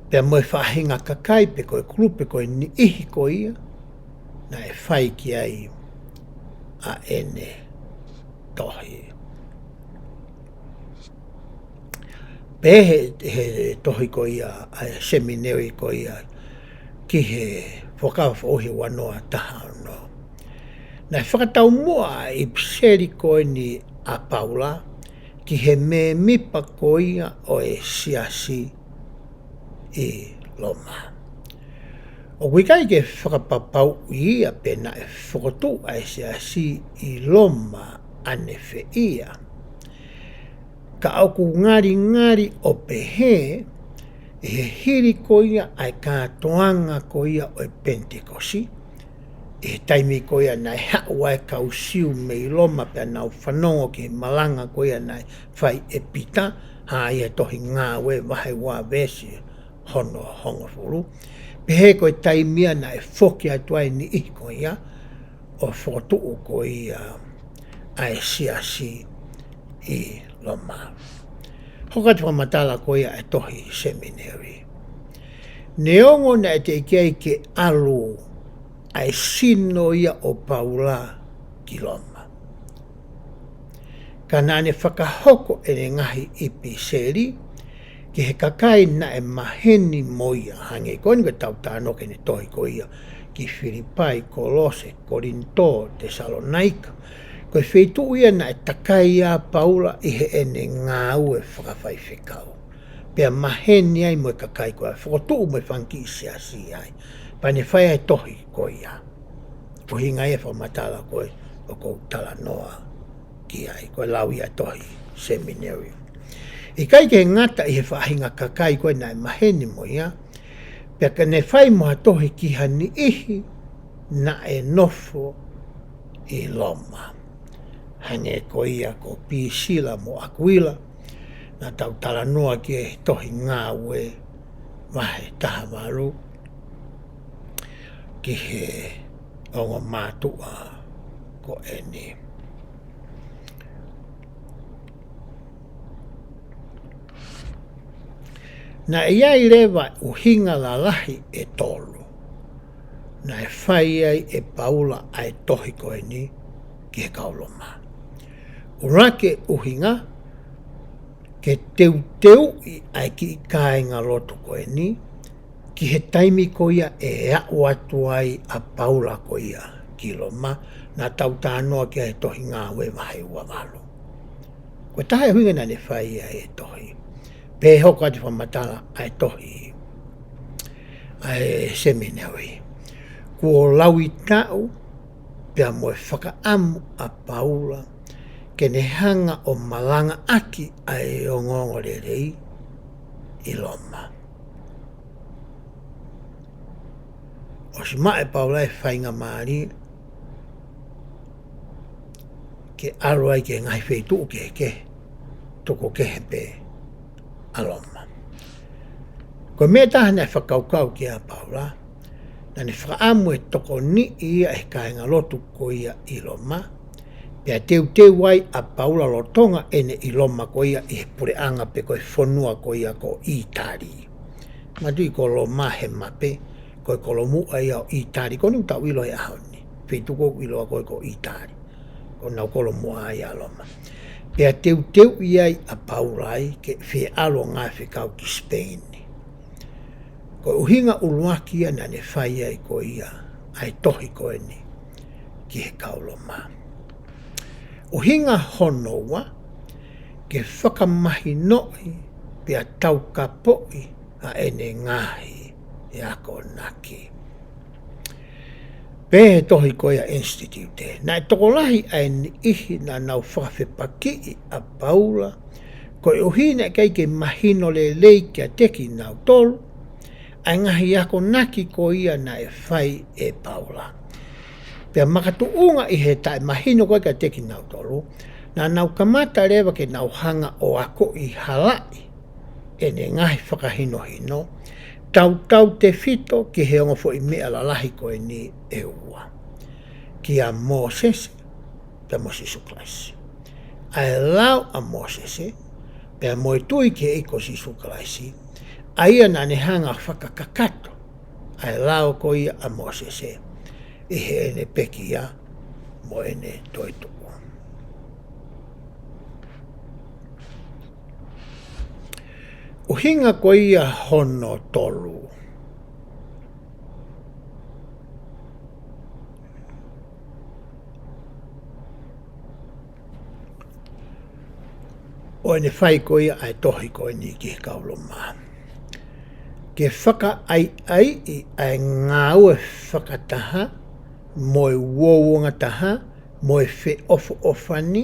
pea mo e faʻahinga kakai pe ko e kulupu ko e niʻihi ko ia naʻe fai ki ai ʻa ʻene tohi. Pehē ʻe he, he tohi ko ia ʻa e semineli ko ia ki he Fuakava Foʻou he ua noa taha ono, naʻe fakataumuʻa ʻa e ʻipiseli ko eni ʻa Paula ki he mēmipa ko ia ʻo e siasi ʻi Loma. ʻOku ʻikai ke fakapapauʻi ia pe naʻe fokotuʻu ʻa e siasi ʻi Loma ʻanefē ia. Ka ʻoku ngalingali ʻo pehē, ʻi he hili ko ia ʻa e kātoanga ko ia ʻo e Penitekosi, ʻi he taimi ko ia naʻe haʻu ai e kau Siu mei Loma pea nau fanongo ki he malanga ko ia naʻe fai ʻe Pita, hā ʻi he tohi Ngāue vahe ua veesi hono hongofulu. Pehē ko e taimi ia naʻe foki atu ai e niʻihi ko ia ʻo fokotuʻu ko ia ʻa e siasi ʻi Loma. Hoko atu e fakamatala ko ia ʻa e tohi seminary. Neongo naʻe teʻeki ai ke ʻalu ʻa e sino ia ʻo Paula ki Loma, ka naʻa ne fakahoko ʻene ngaahi ʻipiseli ki he kakai naʻe maheni mo ia, hangē ko eni ko ʻetau talanoa ki heʻene tohi ko ia ki Filipai, Kolose, Kolinitō, Tesalonaika. Ko e feituʻu ia naʻe takai ai ʻa Paula ʻi heʻene ngāue fakafaifekau. Pea maheni ai mo e kakai ko ia, fokotuʻu mo e fanga kiʻi siasi ai. Pea ne fai ai e tohi ko ia. Ko e ʻuhinga ia e fakamatala ko ē ʻoku ou talanoa ki ai, ko e lau ia e tohi seminary. ʻIkai ke ngata ʻi he faʻahinga kakai ko ē naʻe maheni mo ia, pea ka ne fai mo ha tohi ki ha niʻihi naʻe nofo ʻi Loma, hangē ko ia ko Pisila mo ʻAkuila, naʻa tau talanoa ki he tohi Ngāue vahe taha valu ki he ongo mātuʻa ko eni. Naʻe ʻi ai leva ʻuhinga lalahi ʻe tolu naʻe fai ai ʻe Paula ʻa e tohi ko eni ki he kau Loma. ʻUluaki e ʻuhinga, ke teuteuʻi ʻa e kiʻi kāingalotu ko eni ki he taimi ko ia ʻe aʻu atu ai ʻa Paula ko ia ki Loma, naʻa tau talanoa ki ai he tohi Ngāue vahe ua valu. Ko e taha e ʻuhinga naʻa ne fai ai e tohi. Pea hoko atu e fakamatala ʻa e tohi ʻa e seminary. Kuo laui taʻu pea mo e fakaʻamu ʻa Paula ke ne hanga ʻo malangaʻaki ʻa e ongoongolelei ʻi Loma. ʻOsi maʻu ʻe Paula e faingamālie ke ʻalu ai ki he ngaahi feituʻu kehekehe, tuku kehe pē ʻa Loma. Ko e meʻa ʻe taha naʻe fakakaukau ki ai ʻa Paula, naʻa ne fakaʻamu ʻe tokoniʻi ia ʻe he kāingalotu ko ia ʻi Loma, pea teuteu ai ʻa Paula lolotonga ʻene ʻi Loma ko ia ʻi he puleʻanga pe ko e fonua ko ia ko ʻĪtali. Manatuʻi ko Loma he mape, ko e kolomuʻa ia ʻo ʻĪtali, ko eni ʻoku tau ʻilo he ʻaho ni. Feituʻu ʻoku ʻiloa ko ē ko ʻĪtali. Ko honau kolomuʻa ia ʻa Loma. Pea teuteuʻi ai ʻa Paula ai ke fie ʻalu ʻo ngāue fekau ki Sipeini. Ko e ʻuhinga ʻuluaki ia naʻa ne fai ai ko ia ʻa e tohi ko eni ki he kau Loma. ʻUhinga hono ua, ke fakamahinoʻi pea taukapoʻi ʻa ʻene ngaahi akonaki. Pea he tohi ko ia Institute, naʻe tokolahi ʻa e niʻihi naʻa nau fakafepakiʻi ʻa Paula, koeʻuhi naʻe ʻikai ke mahino lelei kiate kinautolu ʻa e ngaahi akonaki ko ia naʻe fai ʻe Paula. Pea makatuʻunga ʻi he taʻemahino ko ē kiate kinautolu, naʻa nau kamata leva ke nau hanga ʻo akoʻi halaʻi ʻene ngaahi fakahinohino, tautautefito ki he ongo foʻi meʻa lalahi ko eni ʻe ua. Kia Mōsese, pea mo Sīsū Kalaisi. ʻA e lao ʻa Mōsese, pea mo e tui ki he ʻEiki ko Sīsū Kalaisi, ʻa ia naʻa ne hanga fakakakato ʻa e lao ko ia ʻa Mōsese ʻi heʻene pekia mo ʻene toetuʻu. ʻUhinga ko ia hono tolu ʻo ʻene fai ko ia ʻa e tohi ko eni ki he kau Loma, ke fakaʻaiʻaiʻi ʻa e ngāue fakataha mo e uouangataha mo e feʻofoʻofani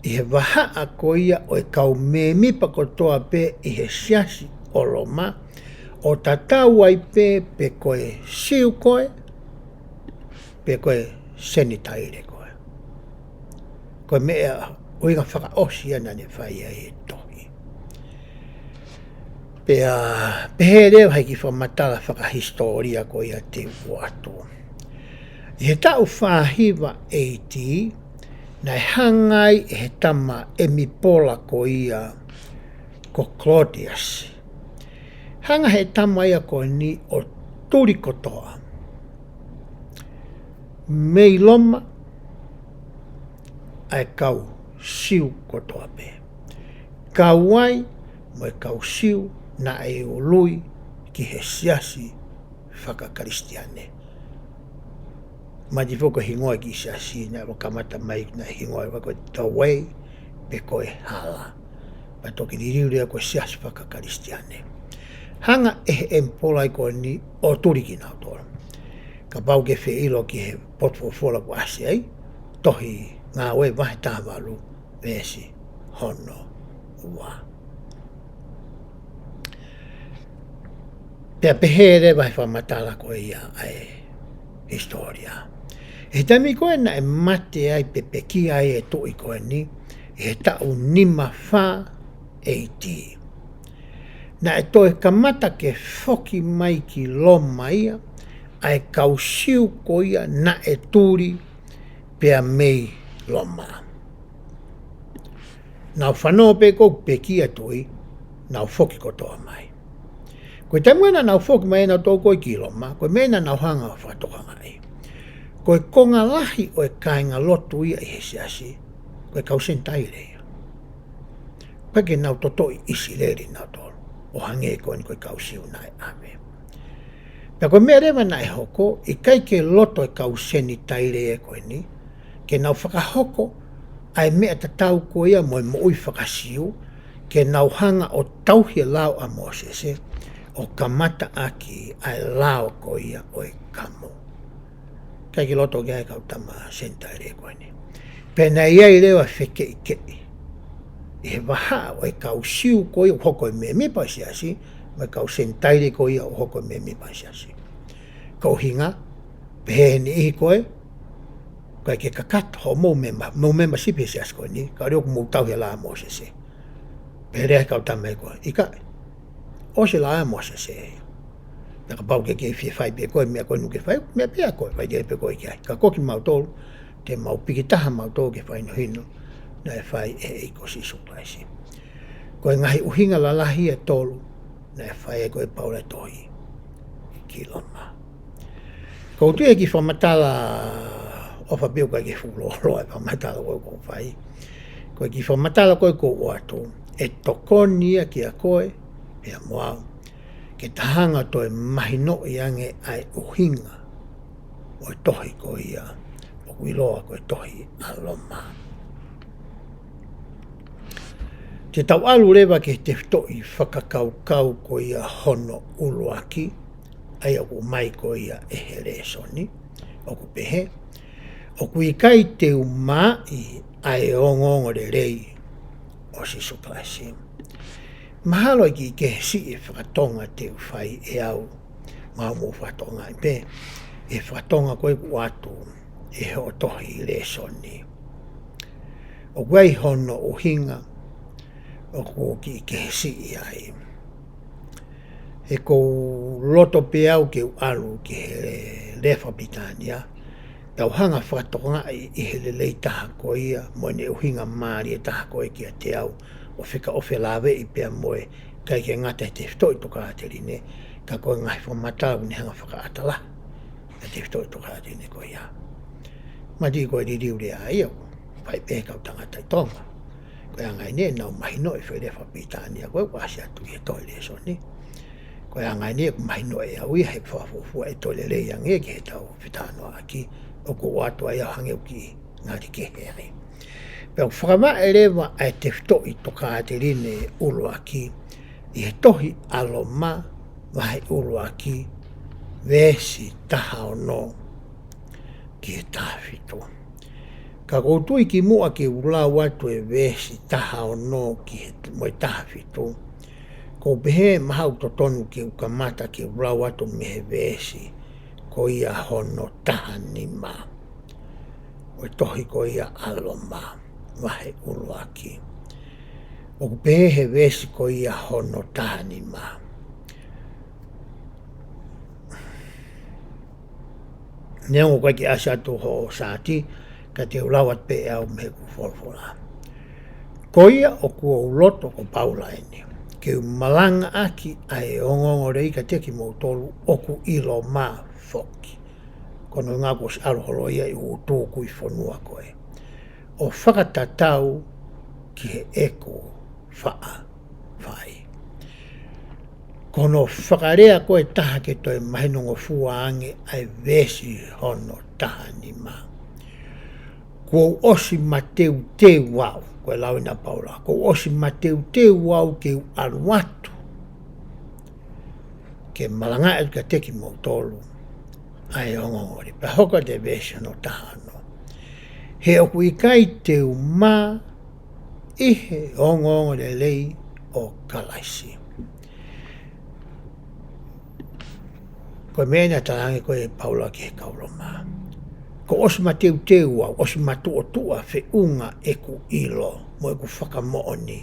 ʻi he vahaʻa ko ia ʻo e kau mēmipa kotoa pē ʻi he siasi ʻo Loma, ʻo tatau ai pē pe ko e Siu koe, pe ko e Senitaile koe. Ko e meʻa ʻuhinga fakaʻosi ia naʻa ne fai ai e tohi. Pea pehē leva he kiʻi fakamatala fakahisitōlia ko ia te u ʻoatu. ʻI he taʻu fā hiva A D, naʻe hanga ai ʻe he tama ʻemipola ko ia ko Kolodiasi. Hanga he tama ia ko eni ʻo tuli kotoa mei Loma ʻa e kau Siu kotoa pē. Kau ai mo e kau Siu naʻe ului ki he siasi fakakalisitiane. Mahalo foki ko e hingoa e kiʻi siasi naʻe kamata mai naʻe hingoa ko e The Way pe ko e Hala. Pea toki liliu leva ko e siasi fakakalisitiane. Hanga ʻe he ʻemipola ko eni ʻo tuli kinautolu. Kapau ʻoku ke fie ʻilo ki he potu folofola kuo ʻasi ai, tohi Ngāue vahe taha valu, veesi hono ua. Pea pehē leva he fakamatala ko ia ʻa e hisitōlia. He taimi ko ē naʻe mate ai pe pekia ai e tuʻi ko eni, ʻi he taʻu nima fā A D. Naʻe toe kamata ke foki mai ki Loma ia ʻa e kau Siu ko ia naʻe tuli pea mei Loma. Nau fanongo pē ko e pekia tuʻi, nau foki kotoa mai. Ko e taimi naʻa nau foki mai nautolu ko ē ki Loma, ko e meʻa naʻa nau hanga ʻo fakatokangaʻi, ko e konga lahi ʻo e kāingalotu ia ʻi he siasi, ko e kau Senitaile ia. Pea ke nau totoʻi ʻIsileli nautolu, ʻo hangē ko eni ko e kau Siu naʻe ʻave. Pea ko e meʻa leva naʻe hoko, ʻikai ke loto e kau Senitaile ia ko eni ke nau fakahoko ʻa e meʻa tatau ko ia mo e moʻui faka-Siu, ke nau hanga ʻo tauhi e lao ʻa Mōsese, ʻo kamata ʻaki ʻa e lao ko ia ʻo e kamo. ʻIkai ke loto ki ai e kau tama Senitaile ko eni. Pea naʻe ʻi ai leva fekeʻikeʻi ʻi he vahaʻa ʻo e kau Siu ko ia ʻoku hoko ko e mēmipa ʻo e siasi, mo e kau Senitaile ko ia ʻoku hoko ko e mēmipa ʻo e siasi. Ko e ʻuhinga, pehē ʻe he niʻihi ko ē, ʻikai ke kakato hoʻomou mema-, mou membership he siasi ko eni, ka ʻoku mou tauhi e lao ʻa Mōsese. Pea lea e kau tama ko ē, ʻikai. ʻOsi e lao ʻa Mōsese. Pea kapau ʻoku ke fie fai pē koe e meʻa ko eni ʻoku ke fai, meʻa pē ia ko ē, fai pē koe ki ai. Ka ko kimautolu, te mau piki taha mautolu ke fakahinohino naʻe fai ʻe he ʻEiki ko Sīsū Kalaisi. Ko e ngaahi ʻuhinga lalahi ʻe tolu naʻe fai ai ko ē ʻe Paula e tohi ki Loma. Ko u tui e kiʻi fakamatala ʻofa pē ʻoku ʻikai ke fuʻu lōloa e fakamatala ko ē ʻoku ou fai. Ko e kiʻi fakamatala ko ē ʻoku ou ʻoatu, ʻe tokoni ia kiate koe pea mo au, ke ta hanga ʻo toe mahinoʻi ange ʻa e ʻuhinga ʻo e tohi ko ia ʻoku ʻiloa ko e tohi ʻa Loma. Te tau ʻalu leva ki he tefitoʻi fakakaukau ko ia hono ʻuluaki, ʻa ia ʻoku ʻomai ko ia ʻe he lēsoni, ʻoku pehē, ʻoku ʻikai te u maʻi ʻa e ongoongolelei ʻo Sīsū Kalaisi. Mahalo ʻe kiʻi kehe siʻi e fakatonga te u fai ʻe au, mahalo mou fakatokangaʻi pē e fakatonga ko ē ʻoku ʻoatu ʻe hoʻo tohi lēsoni. ʻOku ʻi ai hono ʻuhinga, ʻoku kiʻi kehe siʻi ai. He ʻoku ou loto pē au ke u ʻalu ki he lea fakapilitānia, tau hanga fakatokangaʻi ʻi he lelei taha ko ia, mo ʻene ʻuhinga mālie taha ko ē kiate au, ʻo fika ʻo felāveʻi pea mo e, ʻikai ke ngata he tefitoʻi tokāteline, ka ko e ngaahi fakamatala ʻoku ne hanga fakaʻatā lahi ʻa e tefitoʻi tokāteline ko ia. Mahalo ko e liliu lea ia ʻoku fai pē ʻe he kau tangata ʻi Tonga. Ko e anga eni ʻenau mahinoʻi e foʻi lea fakapilitānia ko ē ʻoku ʻasi atu ʻi he tohi lēsoni. Ko e anga eni ʻoku mahinoʻi ʻe au ia he fakafuofua ʻe toe lelei ange ki heʻetau fetalanoaʻaki, ʻoku ou ʻoatu ai au hangē ʻoku kiʻi ngali kehe ai. Pea ʻoku fakamaʻa leva ʻa e tefitoʻi tokāteline ʻuluaki ʻi he tohi ʻa Loma vahe ʻuluaki, veesi taha ono ki he taha fitu. Ka ʻoku ou tui kimuʻa ke u lau atu e veesi taha ono ki he, mo e taha fitu, ʻoku ou pehē mahalo ʻoku totonu ke u kamata ke u lau atu mei he veesi ko ia hono taha nima ʻo e tohi ko ia ʻa Loma vahe ʻuluaki. ʻOku pehē he veesi ko ia hono taha nima. Neongo ʻoku ʻikai ke ʻasi atu hoʻo saati, ka te u lau atu pē ʻe au mei heʻeku folofola. Ko ia ʻoku ou loto, ko Paula eni, ke u malangaʻaki ʻa e ongoongolelei kiate kimoutolu ʻoku ʻilo mā foki. Ko hono ʻuhinga kuo ʻosi ʻalu holo ia ʻi he tukui fonua ko ē. ʻO fakatatau ki heʻeku faʻa fai. Ko hono fakalea ko ē ʻe taha ke toe mahinongofua ange ʻa e veesi hono taha nima. Kuo u ʻosi mateuteu au, ko e lau eni ʻa Paula, kuo u ʻosi mateuteu au ke u ʻalu atu ke malangaʻi atu kiate kimoutolu ʻa e ongoongolelei. Pea hoko atu e veesi hono taha ono. He ʻoku ʻikai te u mā ʻi he ongoongolelei ʻo Kalaisi. Ko e meʻa naʻe talaange ko ē ʻe Paula ki he kau Loma. Kuo u ʻosi mateuteu au, ʻosi matuʻotuʻa feʻunga ʻeku ʻilo mo ʻeku fakamoʻoni.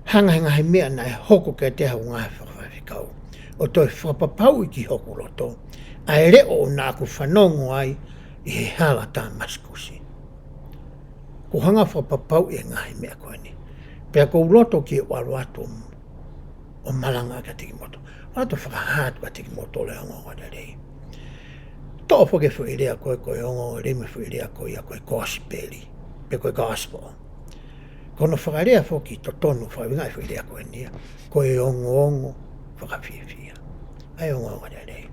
Hanga he ngaahi meʻa naʻe hoko kiate au ngaahi fakafaifekau, ʻo toe fakapapauʻi ki hoku loto ʻa e leʻo naʻa ku fanongo ai ʻi he hala Tamasikusi. Kuo u hanga fakapapauʻi e ngaahi meʻa ko eni. Pea ʻoku ou loto ke u ʻalu atu ʻo malangaʻaki atu kiate kimoutolu. ʻAlu atu ʻo fakahā atu kiate kimoutolu e ongoongolelei. Toʻo foki e foʻi lea ko ē ko e ongoongolelei mo e foʻi lea ko ia ko e kosipeli, pe ko e gospel. Ko hono fakalea foki totonu fakaʻuhinga e foʻi lea ko eni ia, ko e ongoongo fakafiefia. ʻA e ongoongolelei.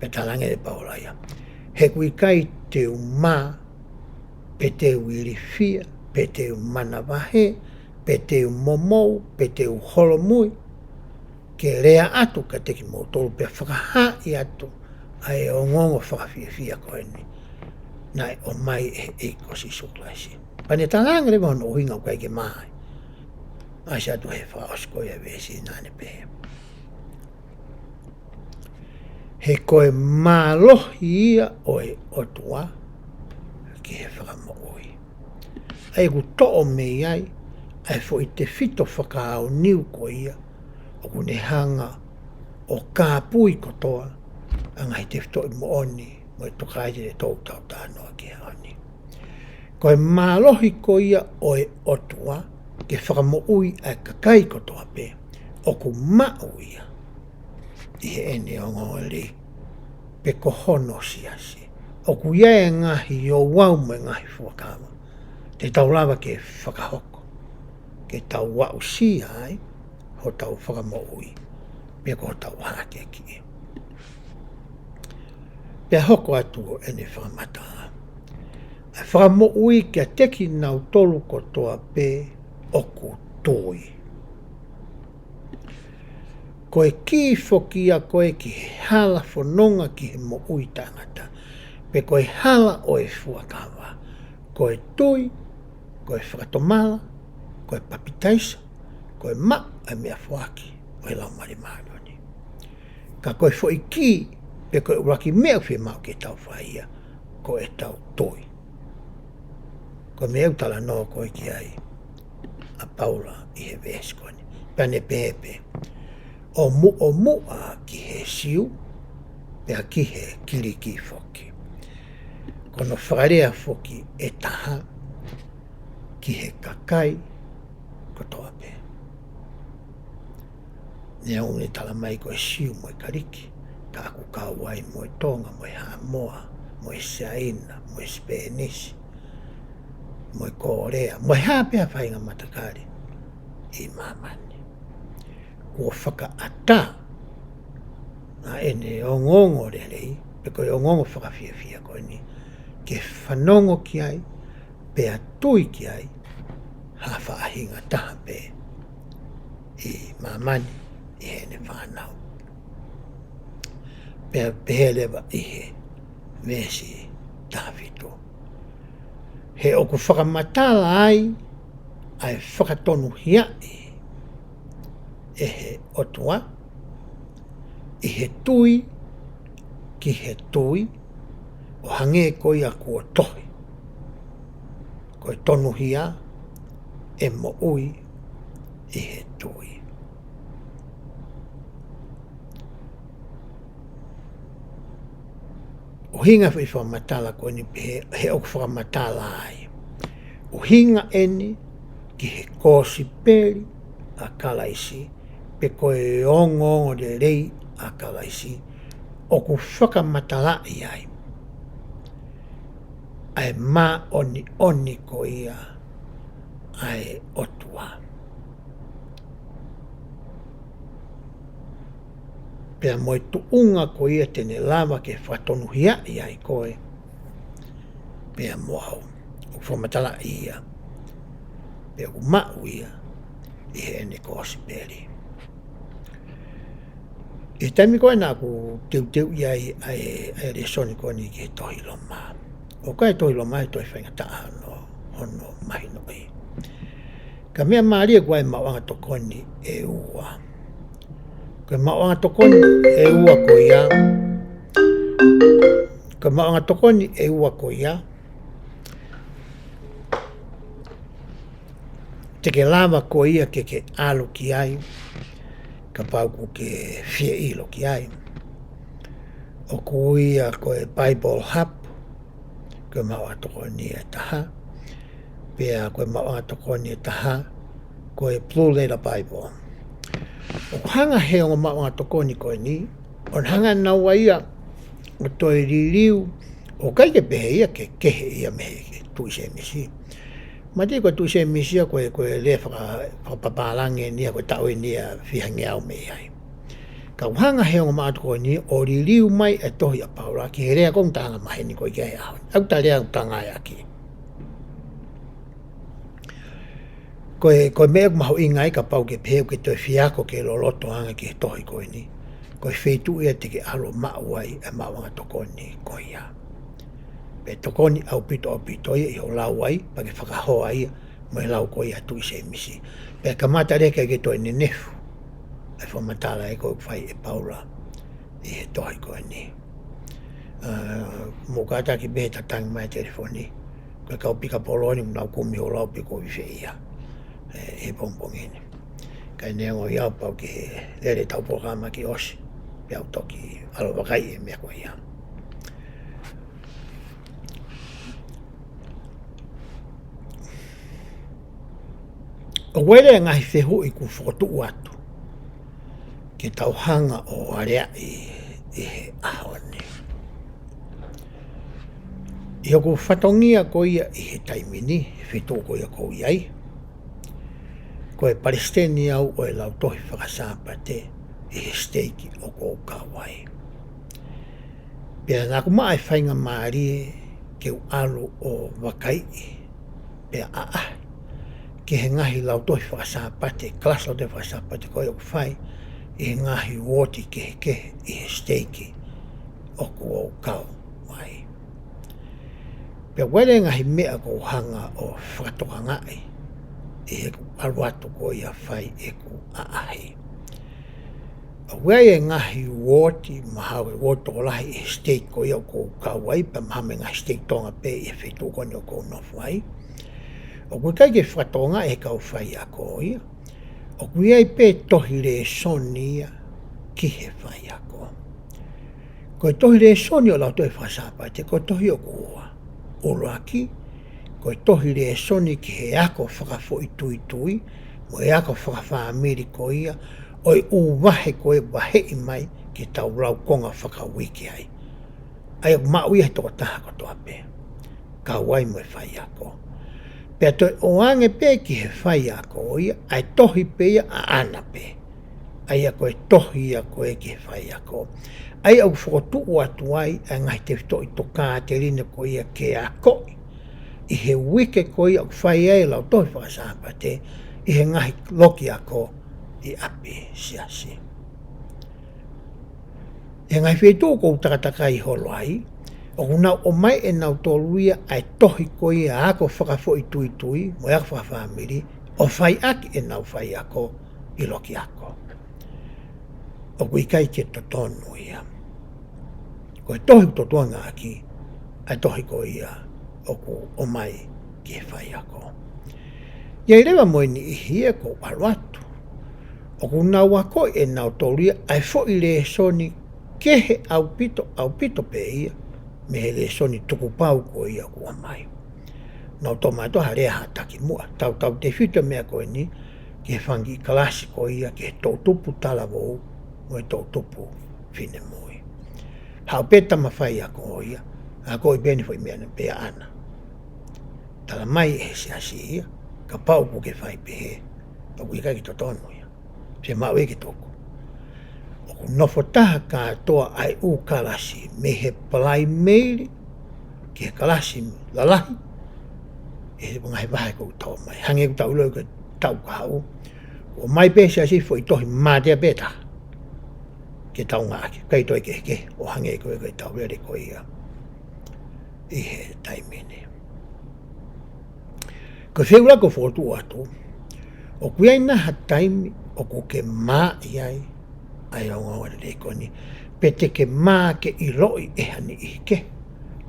Pea talaange ʻe Paula ia. He ʻoku ʻikai te u mā, pe te u ilifia, pe te u manavahē, pe te u momou, pe te u holomui, ke lea atu kiate kimoutolu pea fakahaaʻi atu ʻa e ongoongo fakafiefia ko eni naʻe ʻomai ʻe he ʻEiki ko Sīsū Kalaisi. Pea ne talaange leva hono ʻuhinga ʻoku ʻikai ke mā ai. ʻAsi atu he fakaʻosi ko ia e veesi naʻa ne pehē. He ko e mālohi ia ʻo e ʻOtua ki he fakamoʻui. ʻA ia ʻoku toʻo mei ai ʻa e foʻi tefito fakaʻaoniu ko ia ʻoku ne hanga ʻo kāpui kotoa ʻa e ngaahi tefitoʻi moʻoni mo e tokāteline ʻoku tau talanoa ki ai he ʻaho ni. Ko e mālohi ko ia ʻo e ʻOtua ke fakamoʻui ʻa e kakai kotoa pē ʻoku maʻu ia ʻi heʻene ongoongolelei pe ko hono siasi. ʻOku ʻi ai e ngaahi ouau mo e ngaahi fuakava te tau lava ke fakahoko ke tau aʻusia ai hotau fakamoʻui pe ko hotau hākeakiʻi. Pea hoko atu ʻene fakamatala. ʻA e fakamoʻui kiate kinautolu kotoa pē ʻoku tui. Ko e kī foki ia ko ē ki he hala fononga ki he moʻui taʻengata, pe ko e hala ʻo e fuakava, ko e tui, ko e fakatomala, ko e papitaiso, ko e maʻu ʻa e meʻafoaki ʻo e Laumālie Māʻoniʻoni. Ka ko e foʻi kī, pe ko e ʻuluaki meʻa ʻoku fiemaʻu ke tau fai ia, ko ʻetau tui. Ko e meʻa ʻoku talanoa ko ē ki ai ʻa Paula ʻi he veesi ko eni. Pea ne pehē pē, ʻo muʻomuʻa ki he Siu, pea ki he Kiliki foki. Ko hono fakalea foki ʻe taha ki he kakai kotoa pē. Neongo ne tala mai ko e Siu mo e Kaliki, ka ʻoku kau ai mo e Tonga, mo e Haʻamoa, mo e Siaina, mo e Sipenisi, mo e Kōlea, mo e hā pē ha faʻahinga matakali ʻi māmani. Kuo fakaʻatā ʻa ʻene ongoongolelei, pe ko e ongoongo fakafiefia ko eni, ke fanongo ki ai, pea tui ki ai ha faʻahinga taha pē ʻi māmani ʻi heʻene fānau. Pea pehē leva ʻi he veesi taha fitu. He ʻoku fakamatala ai ʻa e fakatonuhiaʻi ʻe he ʻOtua ʻi he tui ki he tui, ʻo hangē ko ia kuo tohi, ko e tonuhia ʻe moʻui ʻi he tui. ʻUhinga foʻi fakamatala ko eni pē he, he ʻoku fakamatala ai. ʻUhinga eni ki he kosipeli ʻa Kalaisi, pe ko e ongoongolelei ʻa Kalaisi, ʻoku fakamatalaʻi ai ʻa e māʻoniʻoni ko ia ʻa e ʻOtua. Pea mo e tuʻunga ko ia te ne lava ke fakatonuhiaʻi ai koe pea mo au. ʻOku fakamatalaʻi ia, pea ʻoku maʻu ia ʻi heʻene kosipeli. ʻI he taimi ko ē naʻa ku teuteuʻi ai ʻa e, ʻa e lēsoni ko eni ki he tohi Loma. ʻOku ʻikai tohi Loma he tohi faingataʻa hono, hono mahinoʻi. Ka meʻa mālie ʻoku ʻi ai e maʻuʻanga tokoni ʻe ua. Ko e maʻuʻanga tokoni ʻe ua ko ia. Ko e maʻuʻanga tokoni ʻe ua ko ia. Te ke lava ko ia ke ke ʻalu ki ai, kapau ʻoku ke fie ʻilo ki ai. ʻOku ui ia ko e Bible Hub, ko e maʻuʻanga tokoni ʻe taha. Pea ko e maʻuʻanga tokoni ʻe taha, ko e Blue Letter Bible. ʻOku hanga he ongo maʻuʻanga tokoni ko eni, ʻo hanga naua ia ʻo toe liliu, ʻoku ʻikai ke pehē ia ke kehe ia mei he Tuʻi Sēmisi. Mate ko e Tuʻi Sēmisi ia ko e, ko e lea faka-, fakapapālangi eni ia ko e taʻu eni ia fiha ngeau mei ai. Ka ʻoku hanga he ongo maʻuʻanga tokoni ʻo liliu mai e tohi ʻa Paula ki he lea ko ē ʻoku ta anga maheni ko ē ki ai he ʻaho ni. ʻOku ta lea ʻoku ta ngāue ʻaki. Ko e, ko e meʻa ʻoku mahuʻinga ai kapau ʻoku ke pehē ʻoku ke toe fie ako ke loloto ange ki he tohi ko eni. Ko e feituʻu ia te ke ʻalu ʻo maʻu ai e maʻuʻanga tokoni ko ia. Pea tokoni ʻaupito ʻaupito ia ʻi hoʻo lau ai, pea ke fakahoa ia mo e lau ko ia ʻa e Tuʻi Sēmisi. Pea kamata leva ke toe nenefu ʻa e fakamatala ē ko ē ʻoku fai ʻe Paula ʻi he tohi ko eni. ʻA, mou kātaki pē he tatangi mai e telefoni. Ko e kau pikapolo ni ʻoku nau kumi hoʻo lau pē ko e fē ia. ʻE, he pongipongi ni. Kae neongo ia pau ke lele ʻetau polokalama ke ʻosi. Pea u toki ʻalu ʻo vakaiʻi e meʻa ko ia. ʻOku ʻi ai e ngaahi fehuʻi ʻoku fokotuʻu atu ke tau hanga ʻo aleaʻi ʻi he ʻaho ni. ʻI hoku fatongia ko ia ʻi he taimi ni, he feituʻu ko ia ʻoku ou ʻi ai, ko e palesiteni au ʻo e lautohi fakasāpate ʻi he siteiki ʻoku ou kau ai. Pea naʻa ku maʻu e faingamālie ke u ʻalu ʻo vakaiʻi pea ʻaʻahi ki he ngaahi lautohi fakasāpate, kalasi lautohi fakasāpate ko ia ʻoku fai ʻi he ngaahi uooti kehekehe ʻi he siteiki ʻoku ou kau ai. Pea ʻoku ʻi ai e ngaahi meʻa ʻoku ou hanga ʻo fakatokangaʻi ʻi heʻeku ʻalu atu ko ia ʻo fai ʻeku ʻaʻahi. ʻOku ʻi ai e ngaahi uooti, mahalo ko e uooti tokolahi ʻi he siteiki ko ia ʻoku ou kau ai, pea mahalo mo e ngaahi siteiki Tonga pē ʻi he feituʻu ko eni ʻoku ou nofo ai. ʻOku ʻikai ke fakatokangaʻi ʻe he kau faiako ia ʻoku ʻi ai pē tohi lēsoni ia ki he faiako. Ko e tohi lēsoni ʻo e lautohi fakasāpate, ko e tohi ʻoku ua. ʻUluaki, ko e tohi lēsoni ki he ako fakafoʻituitui mo e ako fakafāmili ko ia ʻo e ʻū vahe ko ē ʻoku vaheʻi mai ke tau laukonga fakauike ai. ʻA ia ʻoku maʻu ia ʻe he tokotaha kotoa pē, kau ai mo e faiako. Pea toe ʻoange pē ki he faiako ia ʻa e tohi pē ia ʻaʻana pē. ʻA ia ko e tohi ia ko ē ki he faiako. ʻA ia ʻoku fokotuʻu atu ai ʻa e ngaahi tefitoʻi tokāteline ko ia ke akoʻi ʻi he uike ko ia ʻoku fai ai e lautohi fakasāpate ʻi he ngaahi loki ako ʻi ʻapi siasi. ʻI he ngaahi feituʻu ʻoku ou takatakai holo ai, ʻoku nau ʻomai ʻe nautolu ia ʻa e tohi ko ia ako fakafoʻituitui mo e ako fakafāmili ʻo fai ʻaki ʻenau faiako ʻi loki ako. ʻOku ʻikai ke totonu ia. Ko e tohi ʻoku totonu ʻaki ʻa e tohi ko ia ʻoku ʻomai ki he faiako. ʻI ai leva mo e niʻihi ia ʻoku ou ʻalu atu ʻoku nau akoʻi ʻe nautolu ia ʻa e foʻi lēsoni kehe ʻaupito, ʻaupito pē ia mei he lēsoni tukupau ko ia ʻoku ʻomai. Nau toʻo mai ʻa e lea ha taki muʻa, tautautefito e meʻa ko eni, ki he fanga kiʻi kalasi ko ia, ki he toʻutupu talavou, mo e toʻutupu finemui. Haʻu pē tama faiako ia, akoʻi pē ʻene foʻi meʻa pea ʻana. Tala mai ʻe he siasi ia, kapau ʻoku ke fai pehē, ʻoku ʻikai ke totonu ia. Fiemaʻu ia ke tuku. ʻOku nofo taha kātoa ʻa e ʻū kalasi, mei he Palaimeli ki he kalasi lalahi, ʻi he ngaahi vahe ʻoku tau ʻomai. Hangē ʻoku tau ʻilo ʻi he taʻu kahaʻu, ʻoku ʻomai pē ʻe he siasi foʻi tohi mātea pē taha ke tau ngāueʻaki, ʻikai toe kehekehe, ʻo hangē ko e, ko e tau lele ko ia ʻi he taimi ni. Ko e fehuʻi ʻoku ou fokotuʻu atu, ʻoku ʻi ai nai ha taimi ʻoku ke mā ʻi ai ʻa e ongoongolelei ko eni, pe te ke mā ke ʻiloʻi ʻe ha niʻihi kehe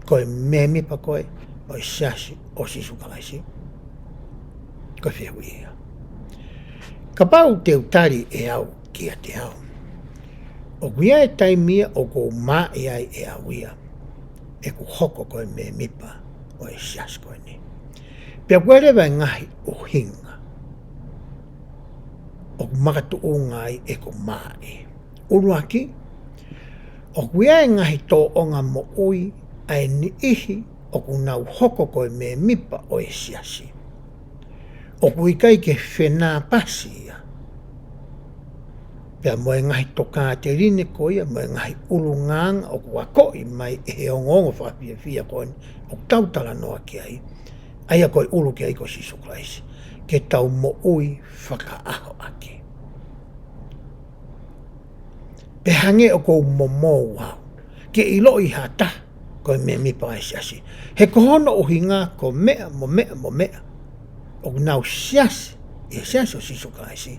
ko e mēmipa koe ʻo e Siasi ʻo Sīsū Kalaisi? Ko e fehuʻi ia. Kapau te u tali ʻe au kiate au, ʻoku ʻi ai e taimi ia ʻoku ou mā ʻi ai ʻe au ia, ʻeku hoko ko e mēmipa ʻo e Siasi ko eni. Pea ʻoku ʻi ai leva e ngaahi ʻuhinga ʻoku makatuʻunga ai ʻeku mā. ʻUluaki, ʻoku ʻi ai e ngaahi tōʻonga moʻui ʻa e niʻihi ʻoku nau hoko ko e mēmipa ʻo e Siasi ʻoku ʻikai ke fenāpasi ia pea mo e ngaahi tokāteline ko ia, mo e ngaahi ʻulungaanga ʻoku akoʻi mai ʻe he ongoongo fakafiefia ko eni ʻoku tau talanoa ki ai, ʻa ia ko e ʻulu ki ai ko Sīsū Kalaisi, ke tau moʻui fakaʻaho ʻaki. Pe hangē ʻoku ou momou au ke ʻiloʻi ha taha ko e mēmipa ʻa e Siasi, he ko hono ʻuhinga ko meʻa mo meʻa mo meʻa, ʻoku nau siasi ʻi he Siasi ʻo Sīsū Kalaisi,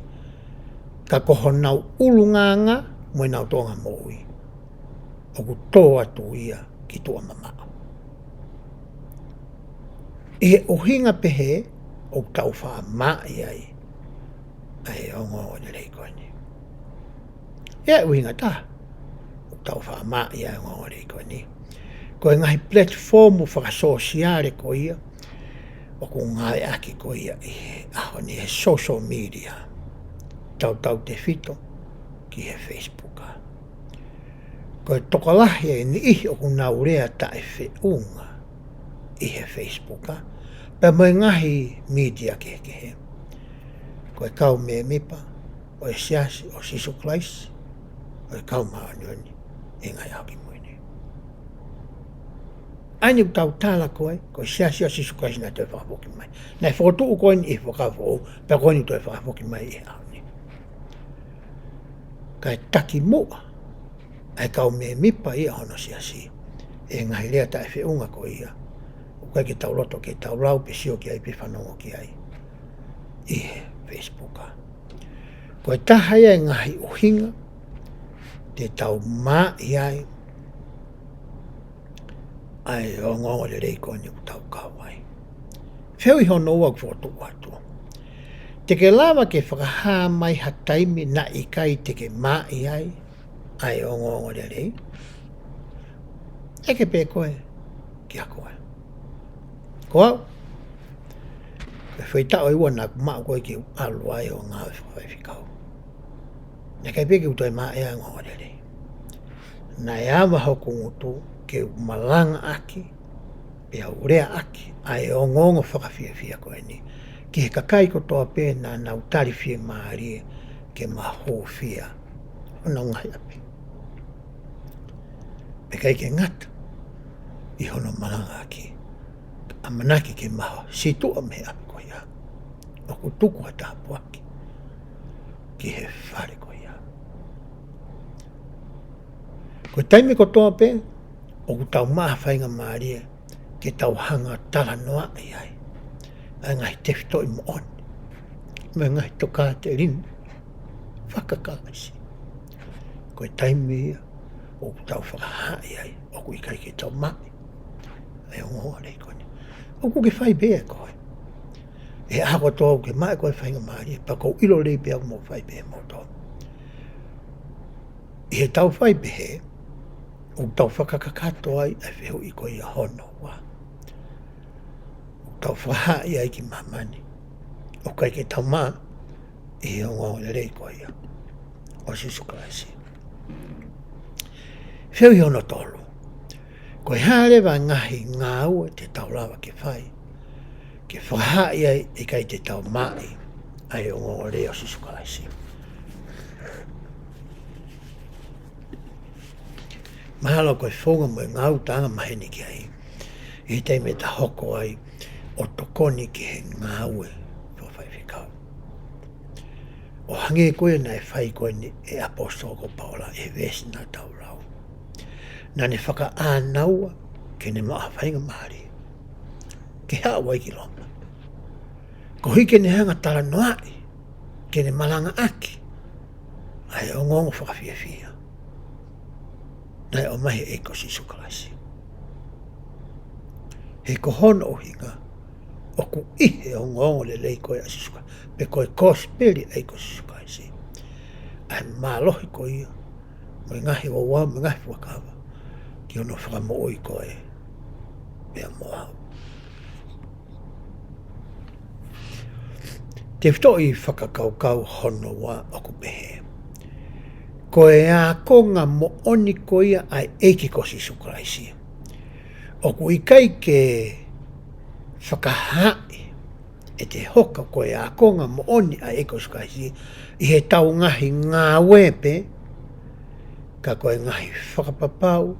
ka ko honau ʻulungaanga mo ʻenau tōʻonga moʻui ʻoku tō atu ia ki tuʻa mamaʻo. ʻI he ʻuhinga pehē, ʻoku tau faʻa mā ʻi ai ʻa e ongoongolelei ko eni. ʻI he ʻuhinga taha ʻoku tau faʻa mā ʻi ai ʻa e ongoongolelei ko eni, ko e ngaahi platform fakasōsiale ko ia ʻoku ngāueʻaki ko ia ʻi he ʻaho ni, he social media, tautautefito ki he Facebook. Ko e tokolahi e niʻihi ʻoku nau lea taʻefeʻunga ʻi he Facebook, pea mo e ngaahi mītia kehekehe, ko e kau mēmipa ʻo e Siasi ʻo Sīsū Kalaisi ʻo e Kau Māʻoniʻoni ʻi he Ngaahi ʻAho Kimui Ni. ʻA eni ʻoku tau tala ko e, ko e Siasi ʻo Sīsū Kalaisi naʻe toe fakafoki mai. Naʻe fokotuʻu ko eni ʻi he Fuakava Foʻou, pea ko eni toe fakafoki mai ʻi he ʻaho ni. Kae takimuʻa ʻa e kau mēmipa ia hono Siasi ʻi he ngaahi lea taʻefeʻunga ko ia, ʻoku ʻikai ke tau loto ke tau lau pe sio ki ai pe fanongo ki ai ʻi he Facebook. Ko e taha ia e ngaahi ʻuhinga te tau mā ʻi ai ʻa e ongoongolelei ko eni ʻoku tau kau ai. Fehuʻi hono ua ʻoku fokotuʻu atu. Te ke lava ke fakahā mai ha taimi naʻe ʻikai te ke mā ʻi ai ʻa e ongoongolelei? ʻEke pē koe kiate koe. Ko au, ko e faʻahitaʻu ʻe ua naʻa ku maʻu ko ē ke u ʻalu ai ʻo ngāue fakafaifekau, naʻe ʻikai pē ke u toe mā ʻi ai ʻa e ongoongolelei. Naʻe ava hoku ngutu ke u malangaʻaki pea u leaʻaki ʻa e ongoongo fakafiefia ko eni ki he kakai kotoa pē naʻa nau tali fiemālie ke ma hūfia honau ngaahi ʻapi. Pea ʻikai ke ngata ʻi hono malangaʻaki, ʻamanaki ke ma sītuʻa mei he ʻapi ko ia ʻoku tuku ha tāpuaki ki he fale ko ia. Ko e taimi kotoa pē ʻoku tau maʻu ha faingamālie ke tau hanga ʻo talanoaʻi ai ʻa e ngaahi tefitoʻi moʻoni mo e ngaahi tokāteline faka-Kalaisi, ko e taimi ia ʻoku tau fakahaaʻi ai ʻoku ʻikai ke tau mā ʻi ai ʻa e ongoongolelei ko eni. ʻOku ke fai pē ʻe koe. ʻI he ʻaho kotoa ʻoku ke maʻu ʻe koe faingamālie, pea ʻoku ou ʻilo lelei pē au ʻoku mou fai pē ʻe moutolu. ʻI heʻetau fai pehē, ʻoku tau fakakakato ai ʻa e fehuʻi ko ia hono ua. ʻOku tau fakahaaʻi ai ki māmani ʻoku ʻikai ke tau mā ʻi he ongoongolelei ko ia ʻo Sīsū Kalaisi. Fehuʻi hono tolu. Ko e hā leva e ngaahi ngāue te tau lava ke fai ke fakahaaʻi ai ʻe ʻikai te tau maʻu ʻa e ongoongolelei ʻo Sīsū Kalaisi? Mahalo ko e founga mo e ngāue ʻoku ta anga maheni ki ai ʻi he taimi ʻe ta hoko ai ʻo tokoni ki he ngāue fakafaifekau. ʻO hangē ko ia naʻe fai ko eni ʻe he ʻaposetolo ko Paula ʻi he veesi naʻa tau lau. Naʻa ne fakaʻānaua ke ne maʻu ha faingamālie ke haʻu ai ki Loma, koeʻuhi ke ne hanga ʻo talanoaʻi, ke ne malangaʻaki ʻa e ongoongo fakafiefia naʻe ʻomai ʻe he ʻEiki ko Sīsū Kalaisi. He ko hono ʻuhinga, ʻoku ʻi he ongoongolelei ko ia ʻa Sīsū Kalaisi, pe ko e kosipeli ʻa e ʻEiki ko Sīsū Kalaisi, ʻa e mālohi ko ia, mo e ngaahi ouau, mo e ngaahi fuakava ki hono fakamoʻui koe pea mo au. Tefitoʻi fakakaukau hono ua ʻoku pehē: Ko e ākonga moʻoni ko ia ʻa e ʻEiki ko Sīsū Kalaisi, ʻoku ʻikai ke fakahaaʻi ʻe te hoko ko e ākonga moʻoni ʻa e ʻEiki ko Sīsū Kalaisi ʻi heʻetau ngaahi ngāue pē, ka ko e ngaahi fakapapau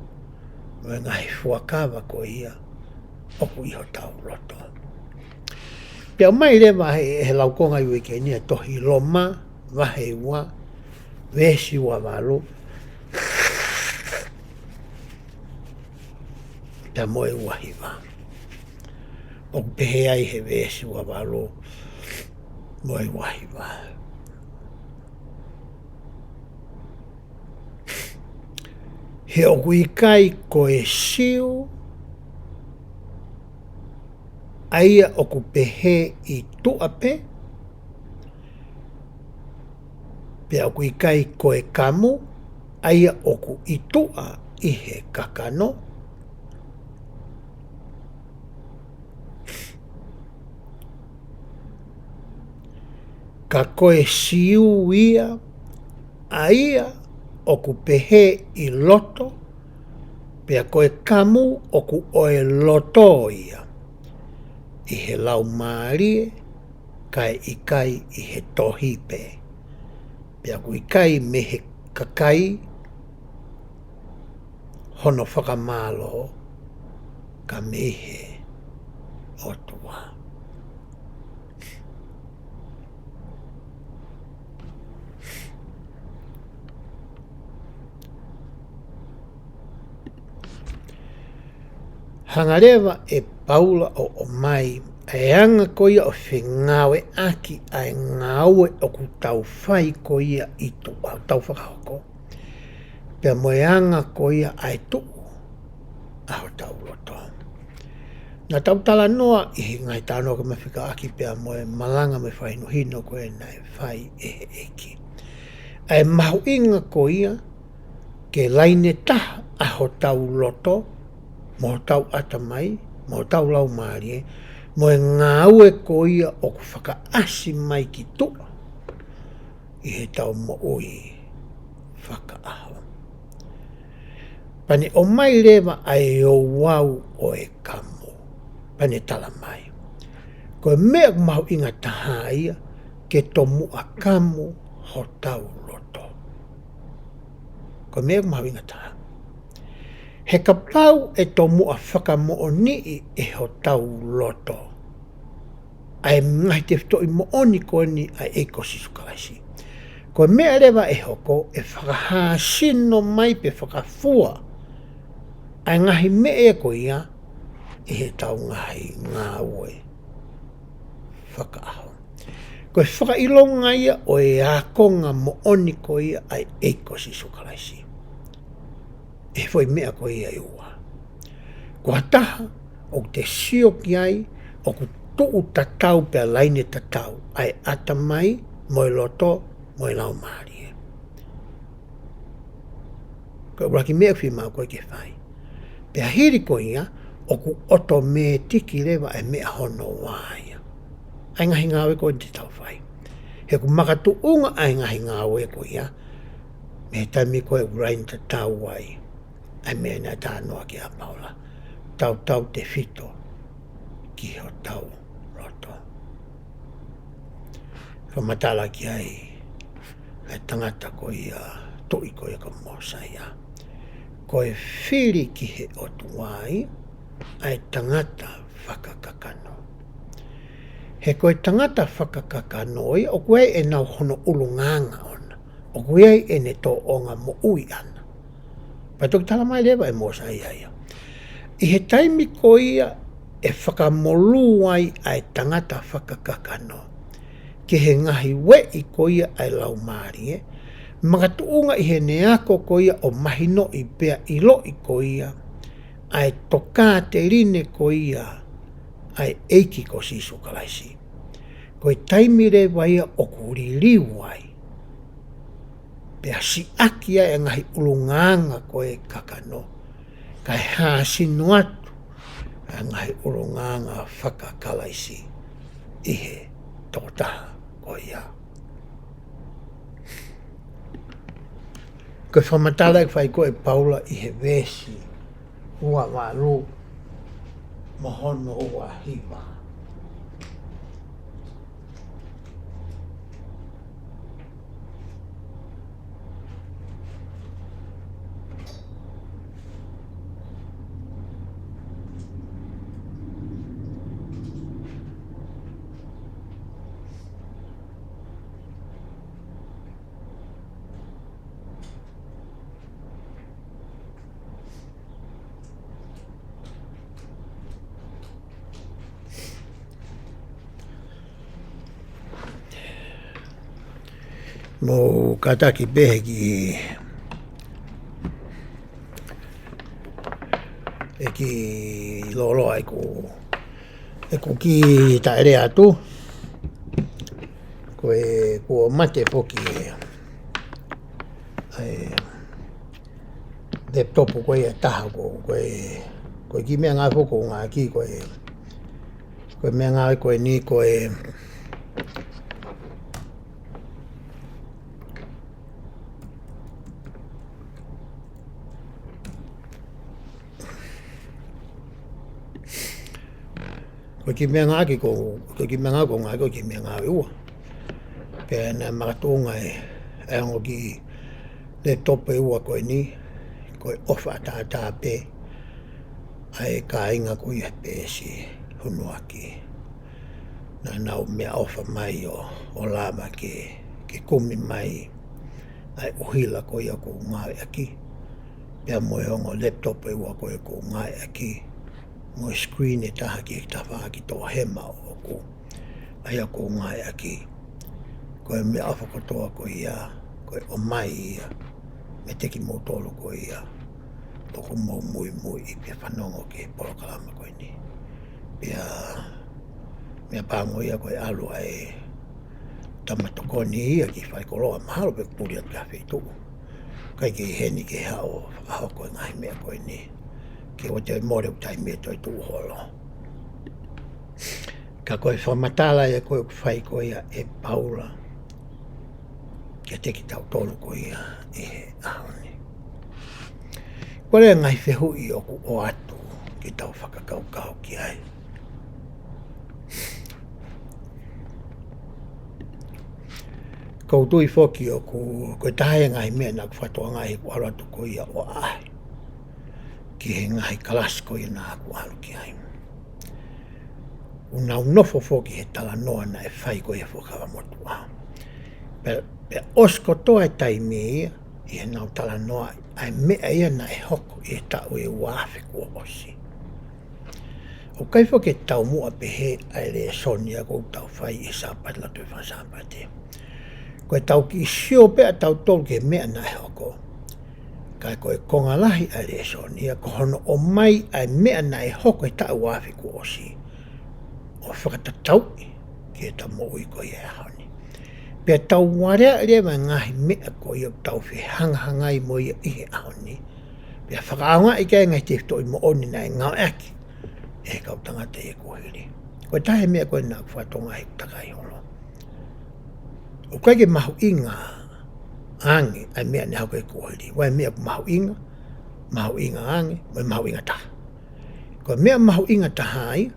mo e ngaahi fuakava ko ia ʻoku ʻi hotau loto. Pea ʻomai leva ʻe he, he laukonga ʻi he uike ni ʻa e tohi Loma vahe ua, veesi ua valu pea mo e ua hiva. ʻOku pehē ai he veesi ua valu mo e ua hiva: He ʻoku ʻikai ko e Siu ʻa ia ʻoku pehē ʻi tuʻa pē, pea ʻoku ʻikai ko e Kamu ʻa ia ʻoku ʻi tuʻa ʻi he kakano, ka ko e Siu ia ʻa ia ʻoku pehē ʻi loto, pea ko e Kamu ʻoku ʻo e loto ia, ʻi he laumālie, kae ʻikai ʻi he tohi pē, pea ʻoku ʻikai mei he kakai hono fakamālō, ka mei he ʻOtua. Hanga leva ʻe Paula ʻo ʻomai ʻa e anga ko ia ʻo fengāueʻaki ʻa e ngāue ʻoku tau fai ko ia ʻi tuʻa, ʻoku tau fakahoko, pea mo e anga ko ia ʻa e tuʻu ʻa hotau loto. Naʻa tau talanoa ʻi he ngaahi talanoa ko e mafikaʻaki pea mo e malanga mo e fakahinohino ko ē naʻe fai ʻe he ʻEiki, ʻa e mahuʻinga ko ia ke laine taha ʻa hotau loto, mo hotau ʻatamai, mo hotau laumālie, mo e ngāue ko ia ʻoku fakaʻasi mai ki tuʻa ʻi heʻetau moʻui fakaʻaho. Pea ne ʻomai leva ʻa e ouau ʻo e Kamu, pea ne tala mai, ko e meʻa ʻoku mahuʻinga taha ia ke tomuʻa kamu hotau loto. Ko e meʻa ʻoku mahuʻinga taha. He kapau ʻe tomuʻa fakamoʻoniʻi ʻe hotau loto ʻa e ngaahi tefitoʻi moʻoni ko eni ʻa e ʻEiki ko Sīsū Kalaisi, ko e meʻa leva ʻe hoko, ʻe fakahāsino mai pe fakafua ʻa e ngaahi meʻa ia ko ia ʻi heʻetau ngaahi ngāue fakaʻaho. Ko e fakaʻilonga ia ʻo e ākonga moʻoni ko ia ʻa e ʻEiki ko Sīsū Kalaisi, ʻi he foʻi meʻa ko ia ʻe ua. Ko ha taha ʻoku te sio ki ai ʻoku tuʻu tatau pea laine tatau ʻa e ʻatamai mo e loto mo e laumālie. Ko e ʻuluaki meʻa ʻoku fiemaʻu ko ē ke fai. Pea hili ko ia, ʻoku ʻotomētiki leva e meʻa hono ua ia, ʻa e ngaahi ngāue ko ē te tau fai. He ʻoku makatuʻunga ʻa e ngaahi ngāue ko ia mei he taimi ko ē ʻoku laine tatau ai ʻa e meʻa naʻe talanoa ki ai ʻa Paula, tautautefito ki hotau loto. Fakamatala ki ai ʻa e tangata ko ia, tuʻi ko ia ko Mōsaia. Ko e fili ki he ʻOtua ia ʻa e tangata fakakakano. He ko e tangata fakakakano ia, ʻoku ʻi ai ʻenau hono ʻulungaanga ʻona, ʻoku ʻi ai ʻene tōʻonga moʻui ʻana. Pea toki tala mai leva ʻe Mōsaia ia, ʻi he taimi ko ia ʻe fakamolū ai ʻa e tangata fakakakano ki he ngaahi ueʻi ko ia ʻa e laumālie, makatuʻunga ʻi heʻene ako ko ia ʻo mahinoʻi pea ʻiloʻi ko ia ʻa e tokāteline ko ia ʻa e ʻEiki ko Sīsū Kalaisi. Ko e taimi leva ia ʻoku liliu ai pea siʻaki ai e ngaahi ʻulungaanga ko ē kakano, kae hāsino atu e ngaahi ʻulungaanga fakakalaisi ʻi he tokotaha ko ia. Ko e fakamatala ʻoku fai ko ē ʻe Paula ʻi he veesi ua valu mo hono ua hiva. Mou kātaki pē he kiʻi, he kiʻi lōloa ʻeku, ʻeku kiʻi taʻelea atu. Ko e, kuo mate foki e, e laptop ko ia ʻe taha ko, ko e, ko e kiʻi meʻangāue foki ʻoku ou ngāueʻaki ko e, ko e meʻangāue ko eni ko e, ko e kiʻi meʻangāue ko, ko e kiʻi meʻangāue ko e ngaahi, ko e kiʻi meʻangāue ʻe ua. Pea naʻe makatuʻunga e, e ongo kiʻi laptop ʻe ua ko eni, ko e ʻofa ʻataʻatā pē ʻa e kāinga ko ia he peesi hono ʻaki. Naʻa nau meʻaʻofa mai ʻo, ʻo lava ke, ke kumi mai ʻa e ʻuhila ko ia ʻoku ou ngāueʻaki. Pea mo e ongo laptop ʻe ua ko ia ʻoku ou ngāueʻaki. Mo e screen ʻe taha ki he tafaʻaki toʻohema ʻoʻoku, ʻa ia ʻoku ou ngāueʻaki. Ko e meʻaʻofa kotoa ko ia, ko e ʻomai ia meiate kimoutolu ko ia ʻoku mou muimui pea fanongo ki he polokalama ko eni. Pea, meʻapango ia ko e ʻalu ʻa e tama tokoni ia ki falekoloa, mahalo pē puli atu ki ha feituʻu. ʻIkai ke ʻi heni ke haʻu ʻo fakahoko e ngaahi meʻa ko eni. Ke ʻoua te mole ʻeku taimi ʻe toe tuʻu holo. Ka ko e fakamatala ia ko ē ʻoku fai ko ia ʻe Paula kiate kitautolu ko ia ʻi he ʻaho ni. Ko e ngaahi fehuʻi ʻoku ʻoatu ke tau fakakaukau ki ai. ʻOku ou tui foki ʻoku, ko e taha e ngaahi meʻa naʻa ku fakatokangaʻi heʻeku ʻalu atu ko ia ʻo ʻaʻahi ki he ngaahi kalasi ko ia naʻa ku ʻalu ki ai. ʻOku nau nofo foki he talanoa naʻe fai ko ia he Fuakava Motuʻa. Pea, pea ʻosi kotoa e taimi ia ʻi heʻenau talanoa ʻa e meʻa ia naʻe hoko ʻi he taʻu ʻe ua afe kuo ʻosi. ʻOku ʻikai foki ke taumuʻa pehē ʻa e lēsoni ia ʻoku tau fai ʻi he Sāpate, Lautohi Faka-Sāpate. Ko e tau kiʻi sio pē ʻa tautolu ki he meʻa naʻe hoko. Ka ko e konga lahi ʻa e lēsoni ia ko hono ʻomai ʻa e meʻa naʻe hoko he taʻu ua afe kuo ʻosi ʻo fakatatauʻi ki heʻeta moʻui ko ia he ʻaho ni. Pea tau aleaʻi leva e ngaahi meʻa ko ia ʻoku tau fehangahangai mo ia ʻi he ʻaho ni. Pea fakaʻaongaʻi ki ai e ngaahi tefitoʻi moʻoni naʻe ngāueʻaki ʻe he kau tangata ia kuo hili. Ko e taha e meʻa ko ē naʻa ku fakatokangaʻi heʻeku takai holo. ʻOku ʻikai ke mahuʻinga ange ʻa e meʻa naʻe hoko he kuohili. ʻOku ʻi ai e meʻa ʻoku mahuʻinga, mahuʻinga ange, mo e mahuʻinga taha. Ko e meʻa mahuʻinga taha ia,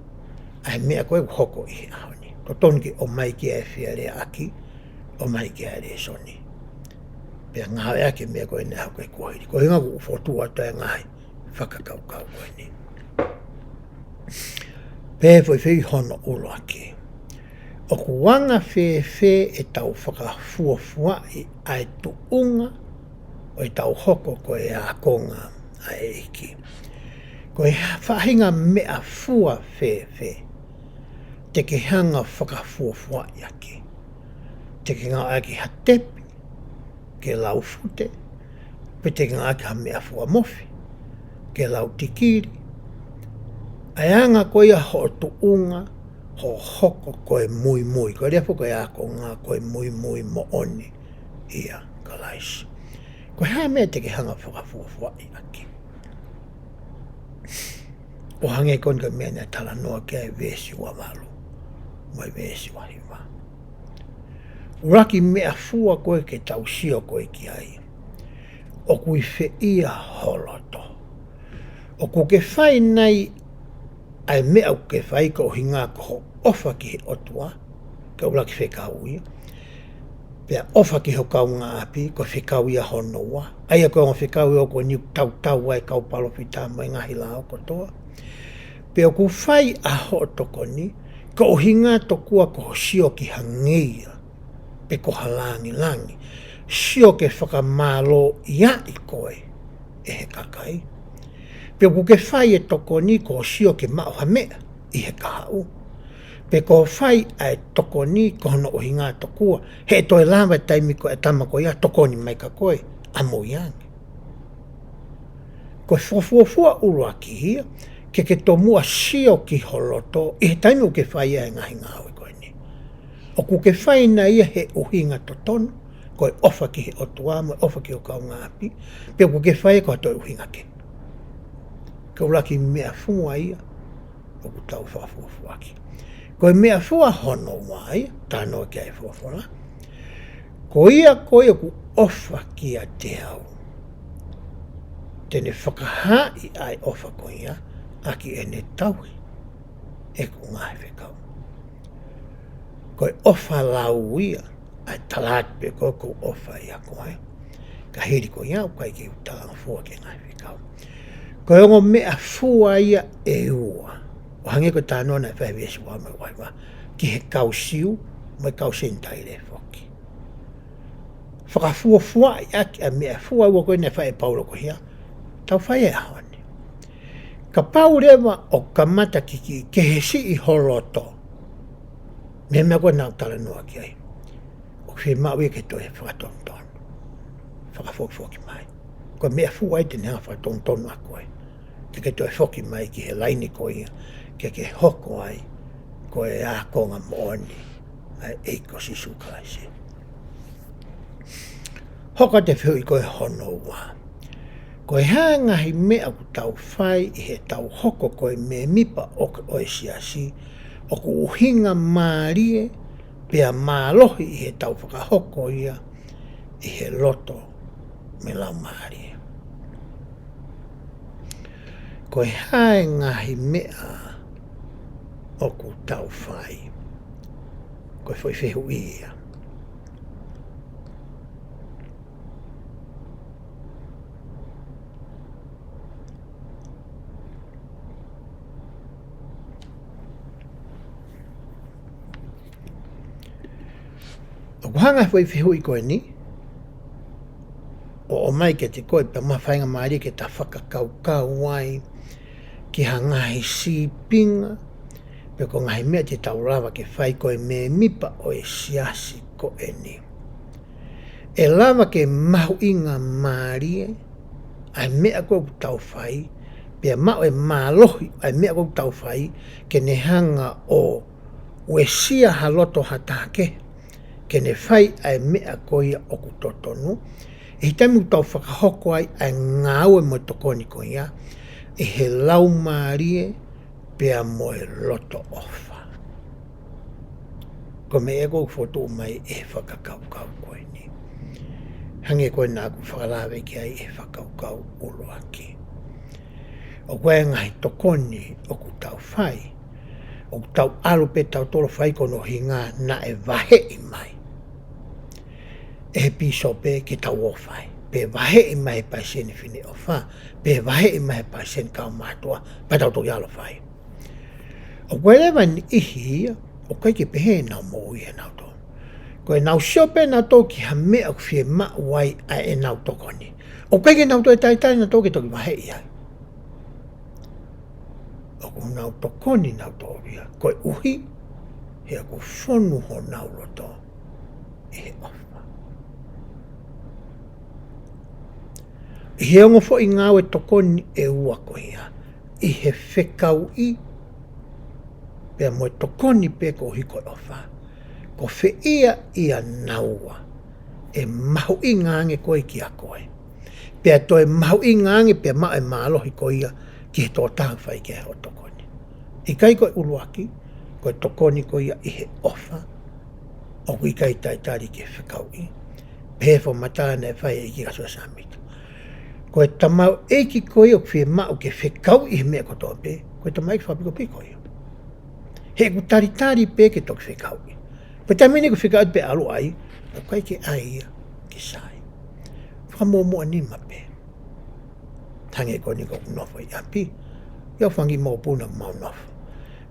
ʻa e meʻa ko ē ʻoku hoko ʻi he ʻaho ni. Totonu ke ʻomai ki ai e fia leaʻaki, ʻomai ki ai e lēsoni. Pea ngāueʻaki e meʻa ko ē naʻe hoko he kuohili. Ko e ʻuhinga ʻoku fokotuʻu atu e ngaahi fakakaukau ko eni. Pea foʻi fehuʻi hono ʻuluaki. ʻOku anga fēfē ʻetau fakafuofuaʻi ʻa e tuʻunga ʻo ʻetau hoko ko e ākonga ʻa e ʻEiki? Ko e faʻahinga meʻafua fēfē te ke hanga fakafuofuaʻi ʻaki? Te ke ngāueʻaki ha tepi ke lau fute, pe te ke ngāueʻaki ha meʻafua mofi ke lau tikili. ʻA e anga ko ia hoʻo tuʻunga, hoʻo hoko ko e muimui. Ko e lea foki ko e ākonga ko e muimui moʻoni ʻia Kalaisi. Ko e hā e meʻa te ke hanga fakafuofuaʻi ʻaki? ʻO hangē ko eni ko e meʻa naʻe talanoa ki ai e veesi ua valu mo e veesi ua hiva. ʻUluaki meʻafua ko ē ke tau sio ko ē ki ai, ʻoku ʻi fē ia ho loto? ʻOku ke fai nai ʻa e meʻa ʻoku ke fai ko e ʻuhinga ko hoʻo ʻofa ki he ʻOtua, ko e ʻuluaki fekau ia? Pea ʻofa ki ho kaungāʻapi, ko e fekau ia hono ua. ʻA ia ko e ongo fekau ia ʻoku ne tautau ai e kau palōfita mo e ngaahi lao kotoa. Pe ʻoku fai ʻa hoʻo tokoni ko e ʻuhinga tokua ko hoʻo sio ki ha ngeia pe ko ha langilangi, sio ke fakamālōʻiaʻi koe ʻe he kakai? Pe ʻoku ke fai e tokoni ko hoʻo sio ke maʻu ha meʻa ʻi he kahaʻu? Pe ko hoʻo fai ʻa e tokoni ko hono ʻuhinga tokua he ʻe toe lava e taimi ko ē ʻa e tama ko ia ʻo tokoni mai kia koe ʻamui ange? Ko e fakafuofua ʻuluaki ia, ke ke tomuʻa sio ki ho loto ʻi he taimi ʻoku ke fai ai e ngaahi ngāue ko eni. ʻOku ke fai nai ia he ʻuhinga totonu, ko e ʻofa ki he ʻOtua mo e ʻofa ki ho kaungāʻapi, pe ʻoku ke fai ia ko ha toe ʻuhinga kehe? Ko e ʻuluaki meʻafua ia ʻoku tau fakafuofuaʻaki. Ko e meʻafua hono ua ia, talanoa ki ai e folofola. Ko ia ko ē ʻoku ʻofa kiate au, te ne fakahaaʻi ʻa e ʻofa ko ia ʻaki ʻene tauhi ʻeku ngaahi fekau. Ko e ʻofa lau ia, ʻa e tala atu pē ko ē ʻoku ou ʻofa ʻia koe. Ka hili ko ia, ʻoku ʻikai ke u talangofua ki he ngaahi fekau. Ko e ongo meʻafua ia ʻe ua, ʻo hangē ko e talanoa naʻe fai he veesi ua mo e ua hiva, ki he kau Siu mo e kau Senitaile foki. Fakafuofuaʻi ʻaki ʻa e meʻafua ua ko ē naʻe fai ʻe Paula ko ia, tau fai he ʻaho ni. Kapau leva ʻoku kamata kikite he siʻi ho loto mei he meʻa ko ē naʻa ku talanoa ki ai, ʻoku fiemaʻu ia ke toe fakatonutonu, fakafokifoki mai. Ko e meʻafua ia te ne hanga ʻo fakatonutonu ʻa koe ke ke toe foki mai ki he laine ko ia, ke ke hoko ai ko e ākonga moʻoni ʻa e ʻEiki ko Sīsū Kalaisi. Hoko atu e fehuʻi ko ē hono ua. Ko e hā e ngaahi meʻa ʻoku tau fai ʻi heʻetau hoko ko e mēmipa ʻo, ʻo e siasi, ʻoku ʻuhinga mālie pea mālohi ʻi heʻetau fakahoko ia ʻi he loto mo e laumālie? Ko e hā e ngaahi meʻa ʻoku tau fai? Ko e foʻi fehuʻi ia. ʻOku hanga ʻe he foʻi fehuʻi ko eni ʻo ʻomai kiate koe pea mo ha faingamālie ke ta fakakaukau ai ki ha ngaahi sīpinga pe ko e ngaahi meʻa te tau lava ke fai ko e mēmipa ʻo e siasi ko eni. ʻE lava ke mahuʻinga mālie ʻa e meʻa ko ē ʻoku tau fai, pea maʻu e mālohi ʻa e meʻa ko ē ʻoku tau fai, ke ne hanga ʻo uesia ha loto ha taha kehe ke ne fai ʻa e meʻa ko ia ʻoku totonu, ʻi he taimi ʻoku tau fakahoko ai ʻa e ngāue mo e tokoni ko ia ʻi he laumālie pea mo e loto ʻofa. Ko e meʻa ia ʻoku fokotuʻu mai ʻe he fakakaukau ko eni. Hangē ko ena ʻoku fakalave ki ai ʻe he fakakaukau ʻuluaki. ʻOku ʻi ai e ngaahi tokoni ʻoku tau fai, ʻoku tau ʻalu pē tautolu ʻo fai ko hono ʻuhinga naʻe vaheʻi mai ʻe he pīsope ke tau ō ʻo fai. Pe vaheʻi mai ʻe he palesiteni Fineʻofa, pe vaheʻi mai ʻe he palesiteni kaumātuʻa, pea tau toki ʻalu ʻo fai. ʻOku ʻi ai leva e niʻihi ia, ʻoku ʻikai ke pehē ʻenau moʻui ʻanautolu. Ko ʻenau sio pē ʻanautolu ki ha meʻa ʻoku fiemaʻu ai ʻa ʻenau tokoni. ʻOku ʻikai ke nau toe talitali ʻanautolu ke toki vaheʻi ai. ʻOku nau tokoni ʻanautolu ia, koeʻuhi he ʻoku fonu honau loto ʻi he ʻofa. ʻI he ongo foʻi ngāue tokoni ʻe ua ko ia, ʻi he fekauʻi, pea mo e tokoni pē koeʻuhi ko e ʻofa, ko fē ia ʻia naua ʻe mahuʻinga ange ko ē kiate koe, pea toe mahuʻinga ange pea maʻu e mālohi ko ia ki he tokotaha ʻoku fai ki ai hoʻo tokoni. ʻIkai ko e ʻuluaki, ko e tokoni ko ia ʻi he ʻofa, ʻoku ʻikai talitali ke fekauʻi, pehē fakamatala naʻe fai ʻe he ʻEiki ko Siosefa Sāmita. Ko e tamaioʻeiki ko ia ʻoku fiemaʻu ke fekauʻi he meʻa kotoa pē, ko e tamaioʻeiki fakapikopiko ia. He ʻoku talitali pē ke toki fekauʻi. Pea taimi ʻe niʻihi ʻoku fekauʻi pē ʻalu ai, ʻoku ʻikai ke ʻai ia ke sai. Fakamuʻomuʻa nima pē. Hangē ko eni ʻoku ou nofo ʻi ʻapi, ʻio, fanga kiʻi mokopuna ʻoku mau nofo.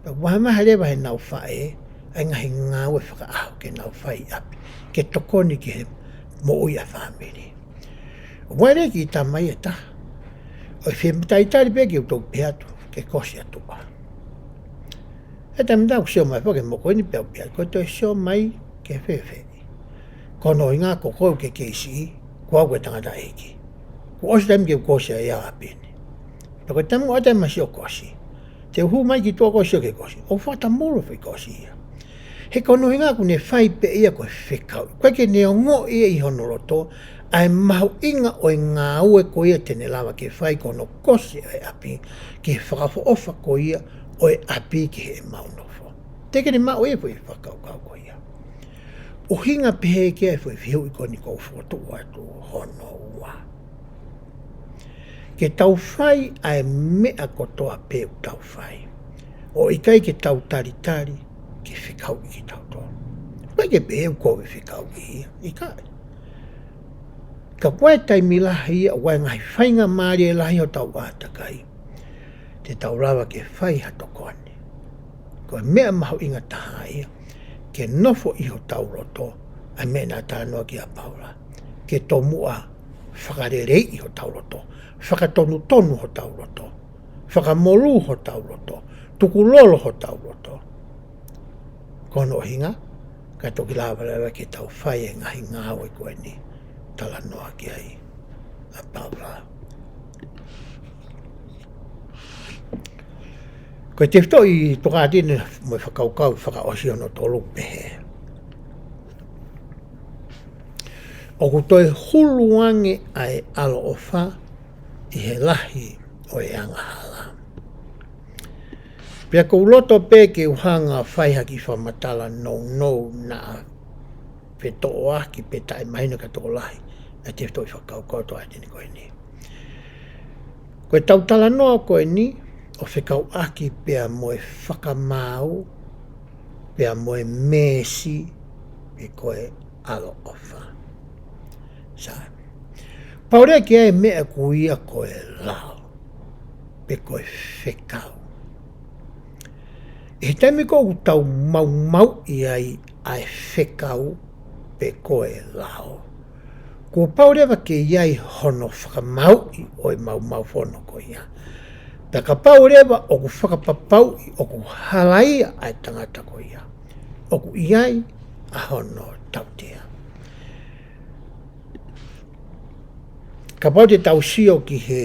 Pea ʻoku vahevahe leva ʻe heʻenau faʻē ʻa e ngaahi ngāue fakaʻaho ke nau fai ʻi ʻapi, ke tokoni ki he moʻui ʻa e fāmili. ʻOku ʻi ai e kiʻi tamai ʻe taha, ʻoku fie talitali pē ke u toki pehē atu ke kosi atu ʻa. ʻE taimi ʻe taha ʻoku sio mai foki ki he mokopuna pea u pehē, ko e toe sio mai ke fēfē? Ko hono ʻuhinga ko koe ʻoku ke kei siʻi, ko au ko e tangataʻeiki. Kuo ʻosi e taimi ke u kosi ai ʻi ʻapi ni. Pea ko e taimi ʻoku ʻatā mai siʻo kosi, te u hū mai ki tuʻa ko e sio ke kosi, ʻoku fakatamulu foʻi kosi ia. He ko hono ʻuhinga ʻoku ne fai pē ia ko e fekauʻi. ʻOku ʻikai ke ne ongoʻi ia ʻi hono loto ʻa e mahuʻinga ʻo e ngāue ko ia te ne lava ke fai, ko hono kosi ʻa e ʻapi, ki he fakaʻofoʻofa ko ia ʻo e ʻapi ki heʻemau nofo. Teʻeki ke ne maʻu ia foʻi fakakaukau ko ia. ʻUhinga pehē ki ai e foʻi fehuʻi ko eni ʻoku ou fokotuʻu atu hono ua. Ke tau fai ʻa e meʻa kotoa pē ʻoku tau fai, ʻo ʻikai ke tau talitali ke fekauʻi kitautolu. ʻOku ʻikai ke pehē ʻoku ou fekauʻi ia, ʻikai. Ka ʻoku ʻi ai e taimi lahi ia, ʻoku ʻi ai e ngaahi faingamālie lahi ʻi hotau ʻātakai, te tau lava ke fai ha tokoni. Ko e meʻa mahuʻinga taha ia, ke nofo ʻi hotau loto ʻa e meʻa naʻa talanoa ki ai ʻa Paula, ke tomuʻa fakaleleiʻi hotau loto, fakatonutonu hotau loto, fakamolū hotau loto, tukulolo hotau loto. Ko hono ʻuhinga, ka toki lava leva ke tau fai e ngaahi ngāue ko eni talanoa ki ai ʻa Paula. Ko e tefitoʻi tokāteline mo e fakakaukau fakaʻosi hono tolu pehē. ʻOku toe hulu ange ʻa e ʻaloʻofa ʻi he lahi ʻo e angahala. Pea ʻoku ou loto pē ke u hanga ʻo fai ha kiʻi fakamatala nounou naʻa fetoʻoaki pe taʻemahino ki he tokolahi ʻa e tefitoʻi fakakaukau tokāteline ko eni. Ko ʻetau talanoa ko eni ʻoku fekauʻaki pea mo e fakamaau, pea mo e mēsi, pe ko e ʻaloʻofa. Sai. Pau leva ke ʻi ai e meʻa ʻoku ui ia ko e lao, pe ko e fekau. ʻI he taimi ko ē ʻoku tau maumauʻi ai ʻa e fekau pe ko e lao, kuo pau leva ke ʻi ai hono fakamaauʻi ʻo e maumaufono ko ia. Pea kapau leva ʻoku fakapapauʻi ʻoku halaia ʻa e tangata ko ia, ʻoku ʻi ai ʻa hono tautea. Kapau te tau sio ki he,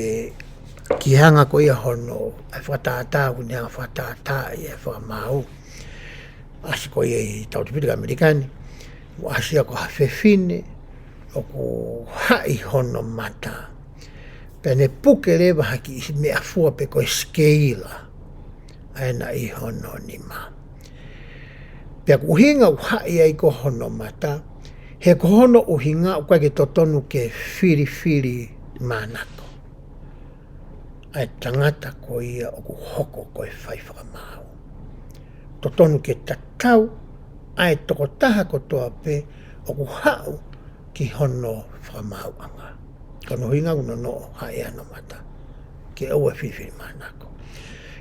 ki he anga ko ia hono, ʻa e fakatātā, ʻoku ne hanga ʻo fakatātā ʻa e fakamaau. ʻAsi ko ia ʻi he tautefito ki ʻAmelika ni, ʻoku ʻasi ia ko ha fefine ʻoku haʻi hono mata, pea ne puke leva ha kiʻi meʻafua pe ko e sikeila ʻa ena ʻi hono nima. Pea ko e ʻuhinga ʻoku haʻi ai ko hono mata, he ko hono ʻuhinga ʻoku ʻikai ke totonu ke filifilimānako ʻa e tangata ko ia ʻoku hoko ko e fai fakamaau. Totonu ke tatau ʻa e tokotaha kotoa pē ʻoku haʻu ki hono fakamaauʻanga. Ko hono ʻuhinga ʻoku nonoʻo haʻi ai hono mata, ke ʻoua ʻe filifilimānako.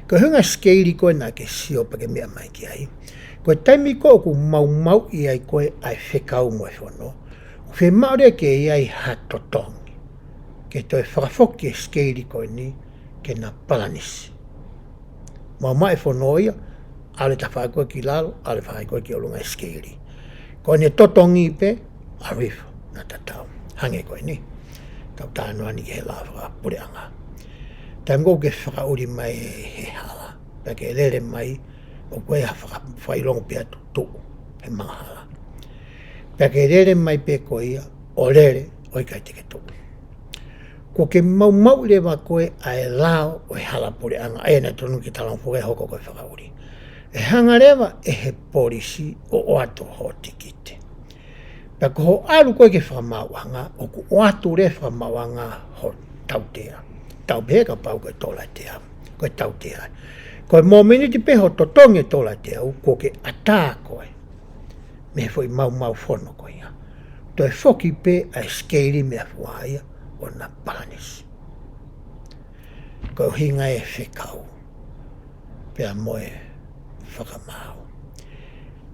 Ko e ʻuhinga sikeili ko ē naʻa ke sio pea ke meʻa mai ki ai, ko e taimi ko ē ʻoku maumauʻi ai ko ē ʻa e fekau mo e fono, ʻoku fiemaʻu leva ke ʻi ai ha totongi ke toe fakafoki e sikeili ko eni ke na palanisi. Maumauʻi e fono ia, ʻalu e tafaʻaki ko ē ki lalo, ʻalu e tafaʻaki ko ē ki ʻolunga e sikeili. Ko ʻene totongi pē, ʻalu hifo, naʻa tatau. Hangē ko eni, tau talanoa ni ki he lao fakapuleʻanga. Taimi ko ē ʻoku ke fakaʻuli mai he hala, pea ke lele mai, ʻoku ʻi ai ha faka-, fakaʻilonga pē ʻa e tuʻu he manga hala. Pea ke lele mai pē ko ia, ʻo lele, ʻo ʻikai te ke tuʻu. Kuo ke maumauʻi leva ko ē ʻa e lao ʻo e hala puleʻanga, ʻa ia naʻe totonu ke talanoa foki ai, hoko ko e fakaʻuli. ʻE hanga leva ʻe he polisi ʻo ʻoatu hoʻo tikite. Pea ko hoʻo ʻalu ko ē ki he fakamaauʻanga, ʻoku ʻoatu leva e fakamaauʻanga hoʻo tautea. Tau pehē kapau ko e tola ʻe teau, ko e tautea. Ko e mōmeniti pē hoʻo totongi e tola ʻe teau, kuo ke ʻatā koe mei he foʻi maumau fono ko ia. Toe foki pē ʻa e sikeili meʻafua ia ʻo na palanisi. Ko e ʻuhinga e fekau pea mo e fakamaau.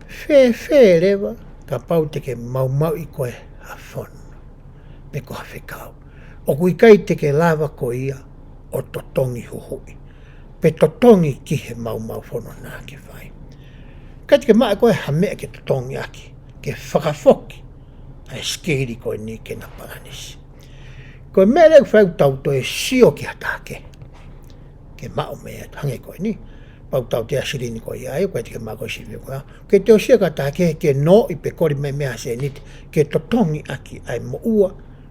Fēfē leva kapau te ke maumauʻi ko ē ha fono pe ko ha fekau, ʻoku ʻikai te ke lava ko ia ʻo totongi huhuʻi pe totongi ki he maumau fono naʻa ke fai? ʻIkai te ke maʻu ʻe koe ha meʻa ke totongi ʻaki ke fakafoki ʻa e sikeili ko eni ke na palanisi. Ko e meʻa leva ʻoku fai, ʻoku tau toe sio ki ha taha kehe ke maʻu meʻa atu, hangē ko eni. Kapau ʻoku tautea silini ko ia, ʻoku ʻikai te ke maʻu ʻe koe silini ko ia, ke toe sio ki ha taha kehe ke nō ʻi pe kole mai meʻa ha sēniti ke totongi ʻaki ʻa e moʻua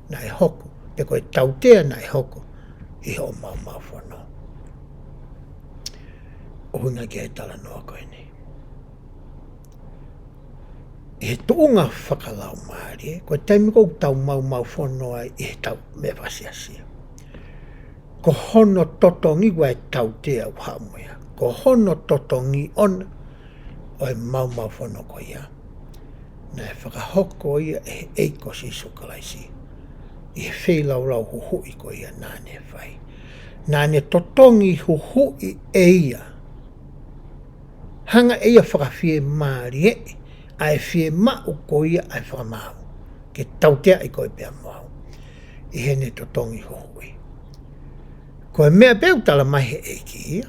naʻe hoko pe ko e tautea naʻe hoko ʻi hoʻo maumau fono. ʻUhinga ki he talanoa ko eni, ʻi he tuʻunga fakalaumālie, ko e taimi ko ē ʻoku tau maumau fono ai ʻi heʻetau meʻa fakasiasi, ko hono totongi ko ē ʻa e tautea ʻoku haʻu mo ia, ko hono totongi ʻona ʻo e maumau fono ko ia, naʻe fakahoko ia ʻe he ʻEiki ko Sīsū Kalaisi ʻi he feilaulau huhuʻi ko ia naʻa ne fai. Naʻa ne totongi huhuʻi ʻe ia, hanga ʻe ia ʻo fakafiemālieʻi ʻa e fiemaʻu ko ia ʻa e fakamaau, ke tauteaʻi koe pea mo au, ʻi heʻene totongi huhuʻi. Ko e meʻa pē ʻoku tala mai he ʻEiki ia,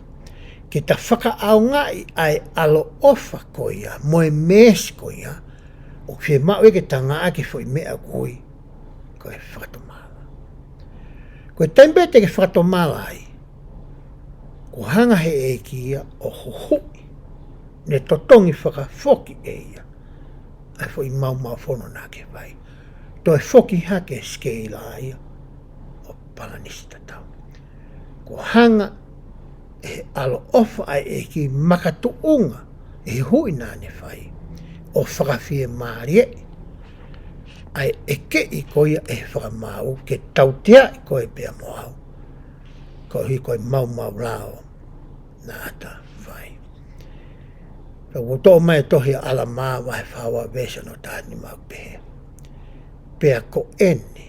ke ta fakaʻaongaʻi ʻa e ʻaloʻofa ko ia mo e meesi ko ia, ʻoku fiemaʻu ia ke ta ngāueʻaki e foʻi meʻa ʻoku ui ko e fakatomala. Ko e taimi pē te ke fakatomala ai, kuo hanga he ʻEiki ia ʻo huhuʻi, ne totongi fakafoki ʻe ia ʻa e foʻi maumau fono naʻa ke fai. Toe foki hake e sikeila ia ʻo palanisi tatau. Kuo hanga ʻe he ʻaloʻofa ʻa e ʻEiki makatuʻunga ʻi he huhuʻi naʻa ne fai, ʻo fakafiemālieʻi ʻa e ʻekeʻi ko ia ʻe he fakamaau ke tauteaʻi koe pea mo au, koeʻuhi ko e maumau lao naʻa ta fai. Pea ʻoku toʻo mai e tohi ʻa ʻAlamā vahe fā ua veesi hono taha nima, ʻoku pehē: Pea ko eni,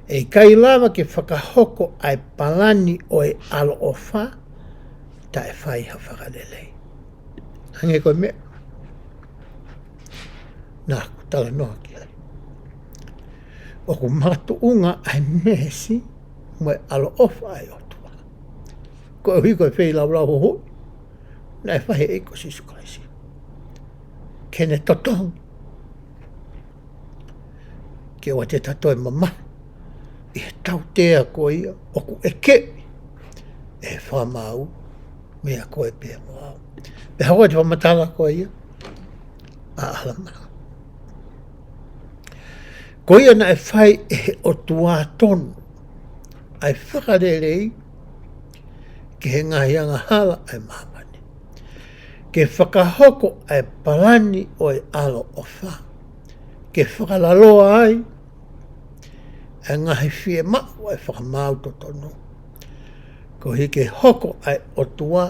ʻe ʻikai lava ke fakahoko ʻa e palani ʻo e ʻaloʻofa taʻe fai ha fakalelei. Hangē ko e meʻa naʻa ku talanoa ki ai, ʻoku makatuʻunga ʻa e meesi mo e ʻaloʻofa ʻa e ʻOtua, koeʻuhi ko e feilaulau huhuʻi naʻe fai ʻe he ʻEiki ko Sīsū Kalaisi ke ne totongi, ke ʻoua te ta toe mamahi ʻi he tautea ko ia ʻoku ʻekeʻi ʻe he fakamaau meia koe pea mo au. Pea hoko atu e fakamatala ko ia ʻa ʻAlamā. Ko ia naʻe fai ʻe he ʻOtua tonu ʻa e fakalelei ki he ngaahi angahala ʻa e māmani, Ke fakahoko ʻa e palani ʻo e ʻaloʻofa, ke fakalaloa ai ʻa e ngaahi fiemaʻu ʻa e fakamaau totonu, koeʻuhi ke hoko ʻa e ʻOtua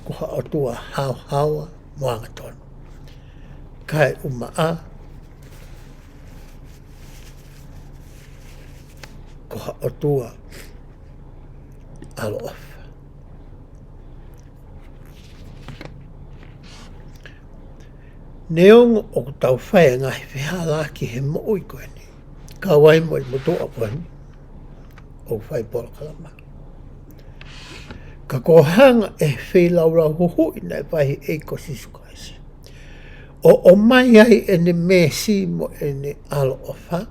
ko ha ʻOtua haohaoa mo angatonu, kae ʻumaʻā ko ha ʻOtua ʻaloʻofa. Neongo ʻoku tau fai e ngaahi fehālaaki he moʻui ko eni, kau ai mo e motuʻa ko eni ʻoku fai polokalama, ka ko e hanga ʻe he feilaulau huhuʻi naʻe fai ʻe he ʻEiki ko Sīsū Kalaisi ʻo ʻomai ai ʻene meesi mo ʻene ʻaloʻofa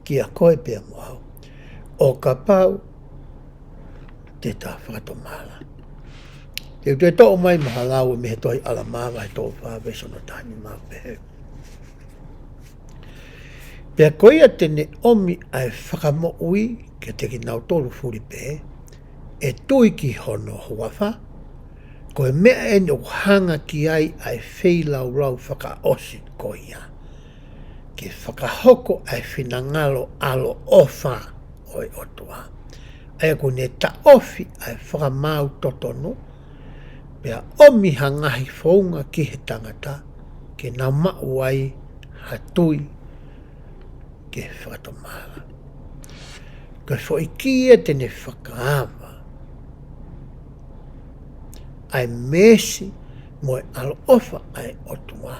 kia koe pea mo au, ʻo kapau te ta fakatomala. Te u toe toʻo mai mo ha lau mei he tohi ʻAlamā vahe tolu fā veesi ono taha nima, pehē: Pea ko ia te ne ʻomi ʻa e fakamoʻui kiate kinautolu fuli pē ʻe tui ki hono huafa, ko e meʻa eni ʻoku hanga ki ai ʻa e feilaulau fakaʻosi ko ia, ke fakahoko ʻa e finangalo ʻaloʻofa ʻo e ʻOtua, ʻa ia ʻoku ne taʻofi ʻa e fakamaau totonu, pea ʻomi ha ngaahi founga ki he tangata ke nau maʻu ai ha tui ke fakatomala. Ko e foʻi kī ia te ne fakaava ʻa e meesi mo e ʻaloʻofa ʻa e ʻOtua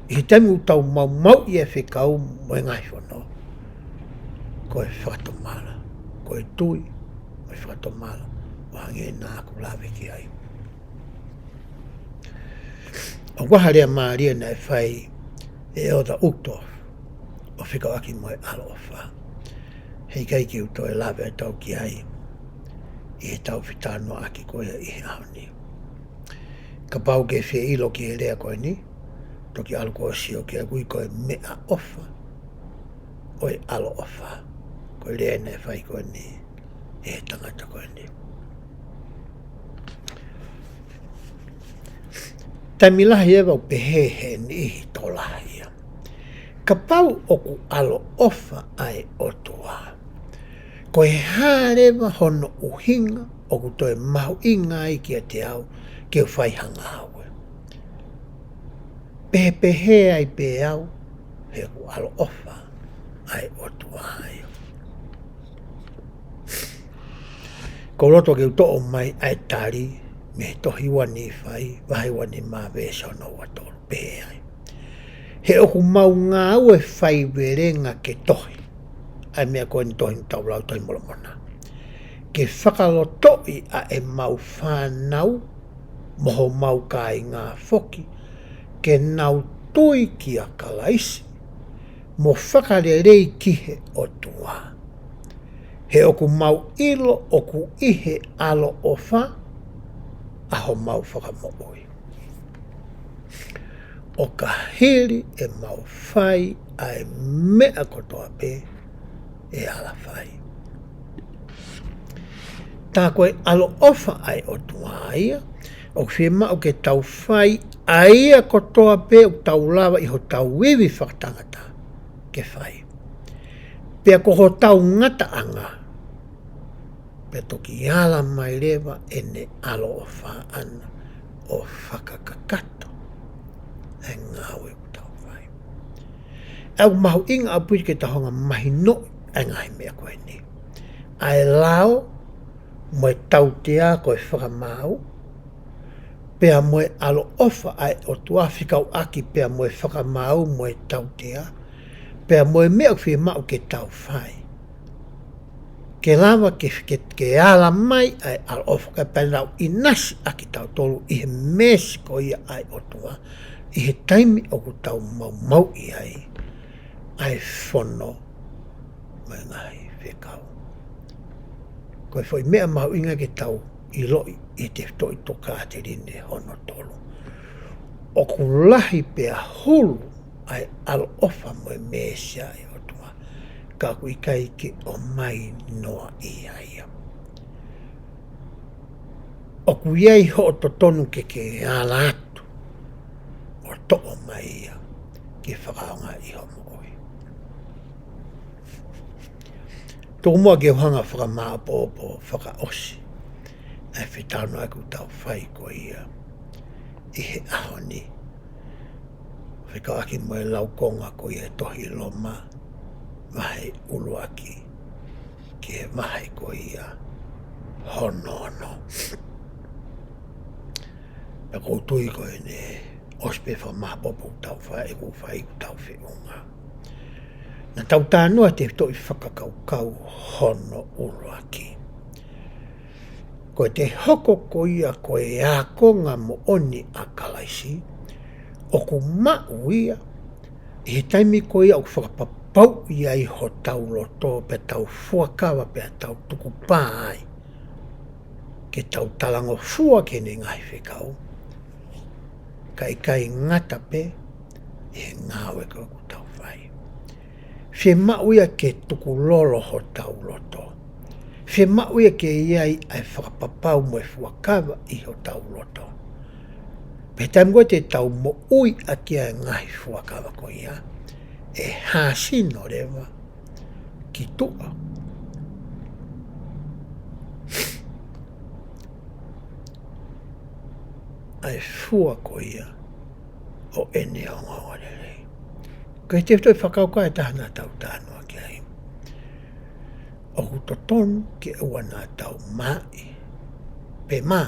ʻi he taimi ʻoku tau maumauʻi ʻa e fekau mo e ngaahi fono, ko e fakatomala, ko e tui mo e fakatomala, ʻo hangē naʻa ku lave ki ai. ʻOku ʻi ai ha lea mālie naʻe fai ʻe ʻEletā Uchtdorf ʻo fekauʻaki mo e ʻaloʻofa. He ʻikai ke u toe lave ʻa tautolu ki ai ʻi heʻetau fetalanoaʻaki ko ia ʻi he ʻaho ni. Kapau ʻoku ke fie ʻilo ki he lea ko eni, toki ʻalu koe ʻo sio ki ai, ʻoku ui ko e meʻaʻofa ʻo e ʻaloʻofa. Ko e lea naʻe fai ko eni ʻe he tangata ko eni. Taimi lahi ʻe vau pehē he niʻihi tokolahi ia, kapau ʻoku ʻaloʻofa ʻa e ʻOtua, ko e hā leva hono ʻuhinga ʻoku toe mahuʻinga ai kiate au ke u fai ha ngāue? Pehepehē ai pē au he ʻoku ʻaloʻofa ʻa e ʻOtua ia. Ko u loto ke u toʻo mai ʻa e tali mei he tohi ua Nīfai, vahe ua nima veesi hono ua tolu, pehē ai: He ʻoku mau ngāue faivelenga ke tohi ʻa e meʻa ko eni, tohi ʻoku tau lau, Tohi Molomona, ke fakalotoʻi ʻa ʻemau fānau mo homau kāinga foki ke nau tui kia Kalaisi mo fakalelei ki he ʻOtua. He ʻoku mau ʻilo ʻoku ʻi he ʻaloʻofa ʻa homau fakamoʻui, ʻo ka hili ʻemau fai ʻa e meʻa kotoa pē ʻe ala fai. Tā ko e ʻaloʻofa ʻa e ʻOtua ia, ʻoku fiemaʻu ke tau fai ʻa ia kotoa pē ʻoku tau lava ʻi hotau ivi fakatangata ke fai. Pea ko hotau ngataʻanga, pea toki ala mai leva ʻene ʻaloʻofa ʻaʻana ʻo fakakakato ʻa e ngāue ʻoku tau fai. ʻOku mahuʻinga ʻaupito ke tau hanga ʻo mahinoʻi ʻa e ngaahi meʻa ko eni: ʻa e lao mo e tautea ko e fakamaau, pea mo e ʻaloʻofa ʻa e ʻOtua fekauʻaki pea mo e fakamaau mo e tautea, pea mo e meʻa ʻoku fiemaʻu ke tau fai ke lava ke, ke, ke ala mai ʻa e ʻaloʻofa, kae pau ke nau ʻinasi ʻaki kitautolu ʻi he meesi ko ia ʻa e ʻOtua ʻi he taimi ʻoku tau maumauʻi ai ʻa e fono mo e ngaahi fekau. Ko e foʻi meʻa mahuʻinga ke tau ʻiloʻi ʻi he tefitoʻi tokāteline hono tolu, ʻoku lahi pea hulu ʻa e ʻaloʻofa mo e meesi ʻa e ʻOtua, ka ʻoku ʻikai ke ʻomai noa ia ia. ʻoku ʻi ai hoʻo totonu ke ke ala atu ʻo toʻo mai ia ke fakaʻaongaʻi hoʻo moʻui. Tuku muʻa ke u hanga ʻo fakamāʻopoʻopo fakaʻosi ʻa e fetalanoaʻaki ʻoku tau fai ko ia ʻi he ʻaho ni, fekauʻaki mo e laukonga ko ia ʻo e tohi Loma, vahe ʻuluaki ki he vahe ko ia hono ono. Pea ʻoku ou tui ko ʻene ʻosi pē fakamāʻopoʻopo ʻoku tau fai, ʻoku fai ʻoku tau feʻunga. Naʻa tau talanoa he tefitoʻi fakakaukau hono ʻuluaki. Ko e te hoko ko ia ko e ākonga moʻoni ʻa Kalaisi, ʻoku maʻu ia ʻi he taimi ko ia ʻoku fakapapauʻi ai hotau loto pea tau fuakava pea tau tukupā ai ke tau talangofua ki heʻene ngaahi fekau, kae ʻikai ngata pē ʻi he ngāue ko ē ʻoku tau fai. Fiemaʻu ia ke tukulolo hotau loto. Fiemaʻu ia ke ʻi ai ʻa e fakapapau mo e fuakava ʻi hotau loto. Pea taimi ko ē te tau moʻui ʻaki ʻa e ngaahi fuakava ko ia, ʻe hāsino leva ki tuʻa ʻa e fua ko ia ʻo ʻene ongoongolelei. Ko e tefitoʻi fakakaukau ʻe taha naʻa tau talanoa ki ai. ʻOku totonu ke ʻoua naʻa tau mā ʻi pe mā,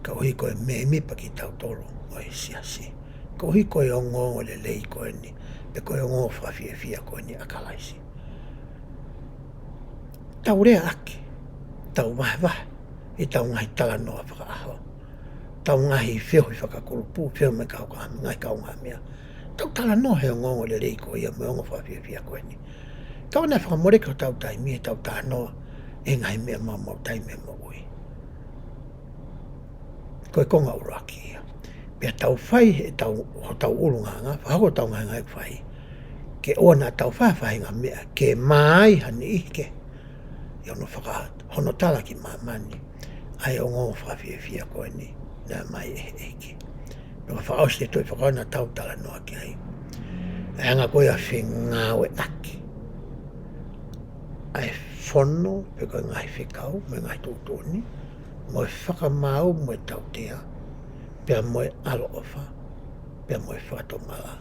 koeʻuhi ko e mēmipa kitautolu ʻo e siasi, koeʻuhi ko e ongoongolelei ko eni, pe ko e ongoongo fakafiefia ko eni ʻa Kalaisi. Tau leaʻaki, tau vahevahe ʻi heʻetau ngaahi talanoa fakaʻaho, ʻetau ngaahi feohi fakakulupu, feohi mo e kau ka-, ngaahi kaungāmeʻa. Tau talanoa he ongoongolelei ko ia mo e ongoongo fakafiefia ko eni. Ka ʻoua naʻa fakamoleki hotau taimi heʻetau talanoa he ngaahi meʻa maumauʻi taimi ʻo e moʻui. Ko e konga ʻuluaki ia. Pea tau fai heʻetau, hotau ʻulungaanga, fakahoko hotau ngaahi ngāue ʻoku fai, ke ʻoua naʻa tau fai ha faʻahinga meʻa ke mā ai ha niʻihi kehe ʻi hono faka-, hono tala ki māmani ʻa e ongoongo fakafiefia ko eni naʻe ʻomai ʻe he ʻEiki. Pea fakaʻosi e tefitoʻi fakakaukau naʻa tau talanoa ki ai, ʻa e anga ko ia ʻo e fengāueʻaki ʻa e fono, pe ko e ngaahi fekau mo e ngaahi tuʻutuʻuni, mo e fakamaau mo e tautea, pea mo e ʻaloʻofa, pea mo e fakatomala,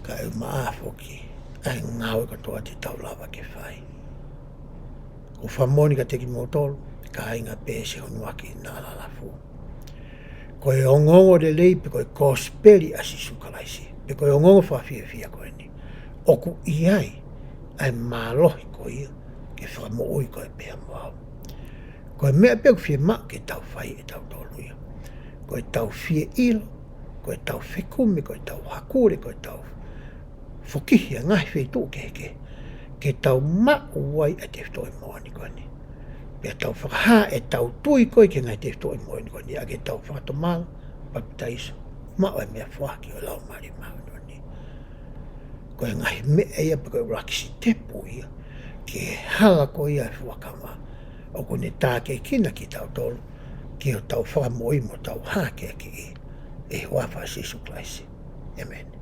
kae ʻumaʻā foki ʻa e ngāue kotoa te tau lava ke fai. ʻOku ou fakamoʻoni kiate kimoutolu, kāinga, pea siʻono ʻaki naʻa lalafu, ko e ongoongolelei pe ko e kosipeli ʻa Sīsū Kalaisi, pe ko e ongoongo fakafiefia ko eni, ʻoku ʻi ai ʻa e mālohi ko ia ke fakamoʻui koe pea mo au. Ko e meʻa pē ʻoku fiemaʻu ke tau fai ʻe tautolu ia, ko ʻetau fie ʻilo, ko ʻetau fekumi, ko ʻetau hakule, ko ʻetau fokihi ʻa e ngaahi feituʻu kehekehe ke tau maʻu ai ʻa e tefitoʻi moʻoni ko eni. Pea tau fakahā ʻetau tui ko ē ki he ngaahi tefitoʻi moʻoni ko eni, ʻaki ʻetau fakatomala, papitaiso, maʻu e meʻafoaki ʻo e Laumālie Māʻoniʻoni. Ko e ngaahi meʻa ia pe ko e ʻuluaki sitepu ia ki he hala ko ia ʻo e fuakava ʻoku ne tākiekina kitautolu ki hotau fakamoʻui mo hotau hākeakiʻi, ʻi he huafa ʻo Sīsū Kalaisi. ʻĒmeni.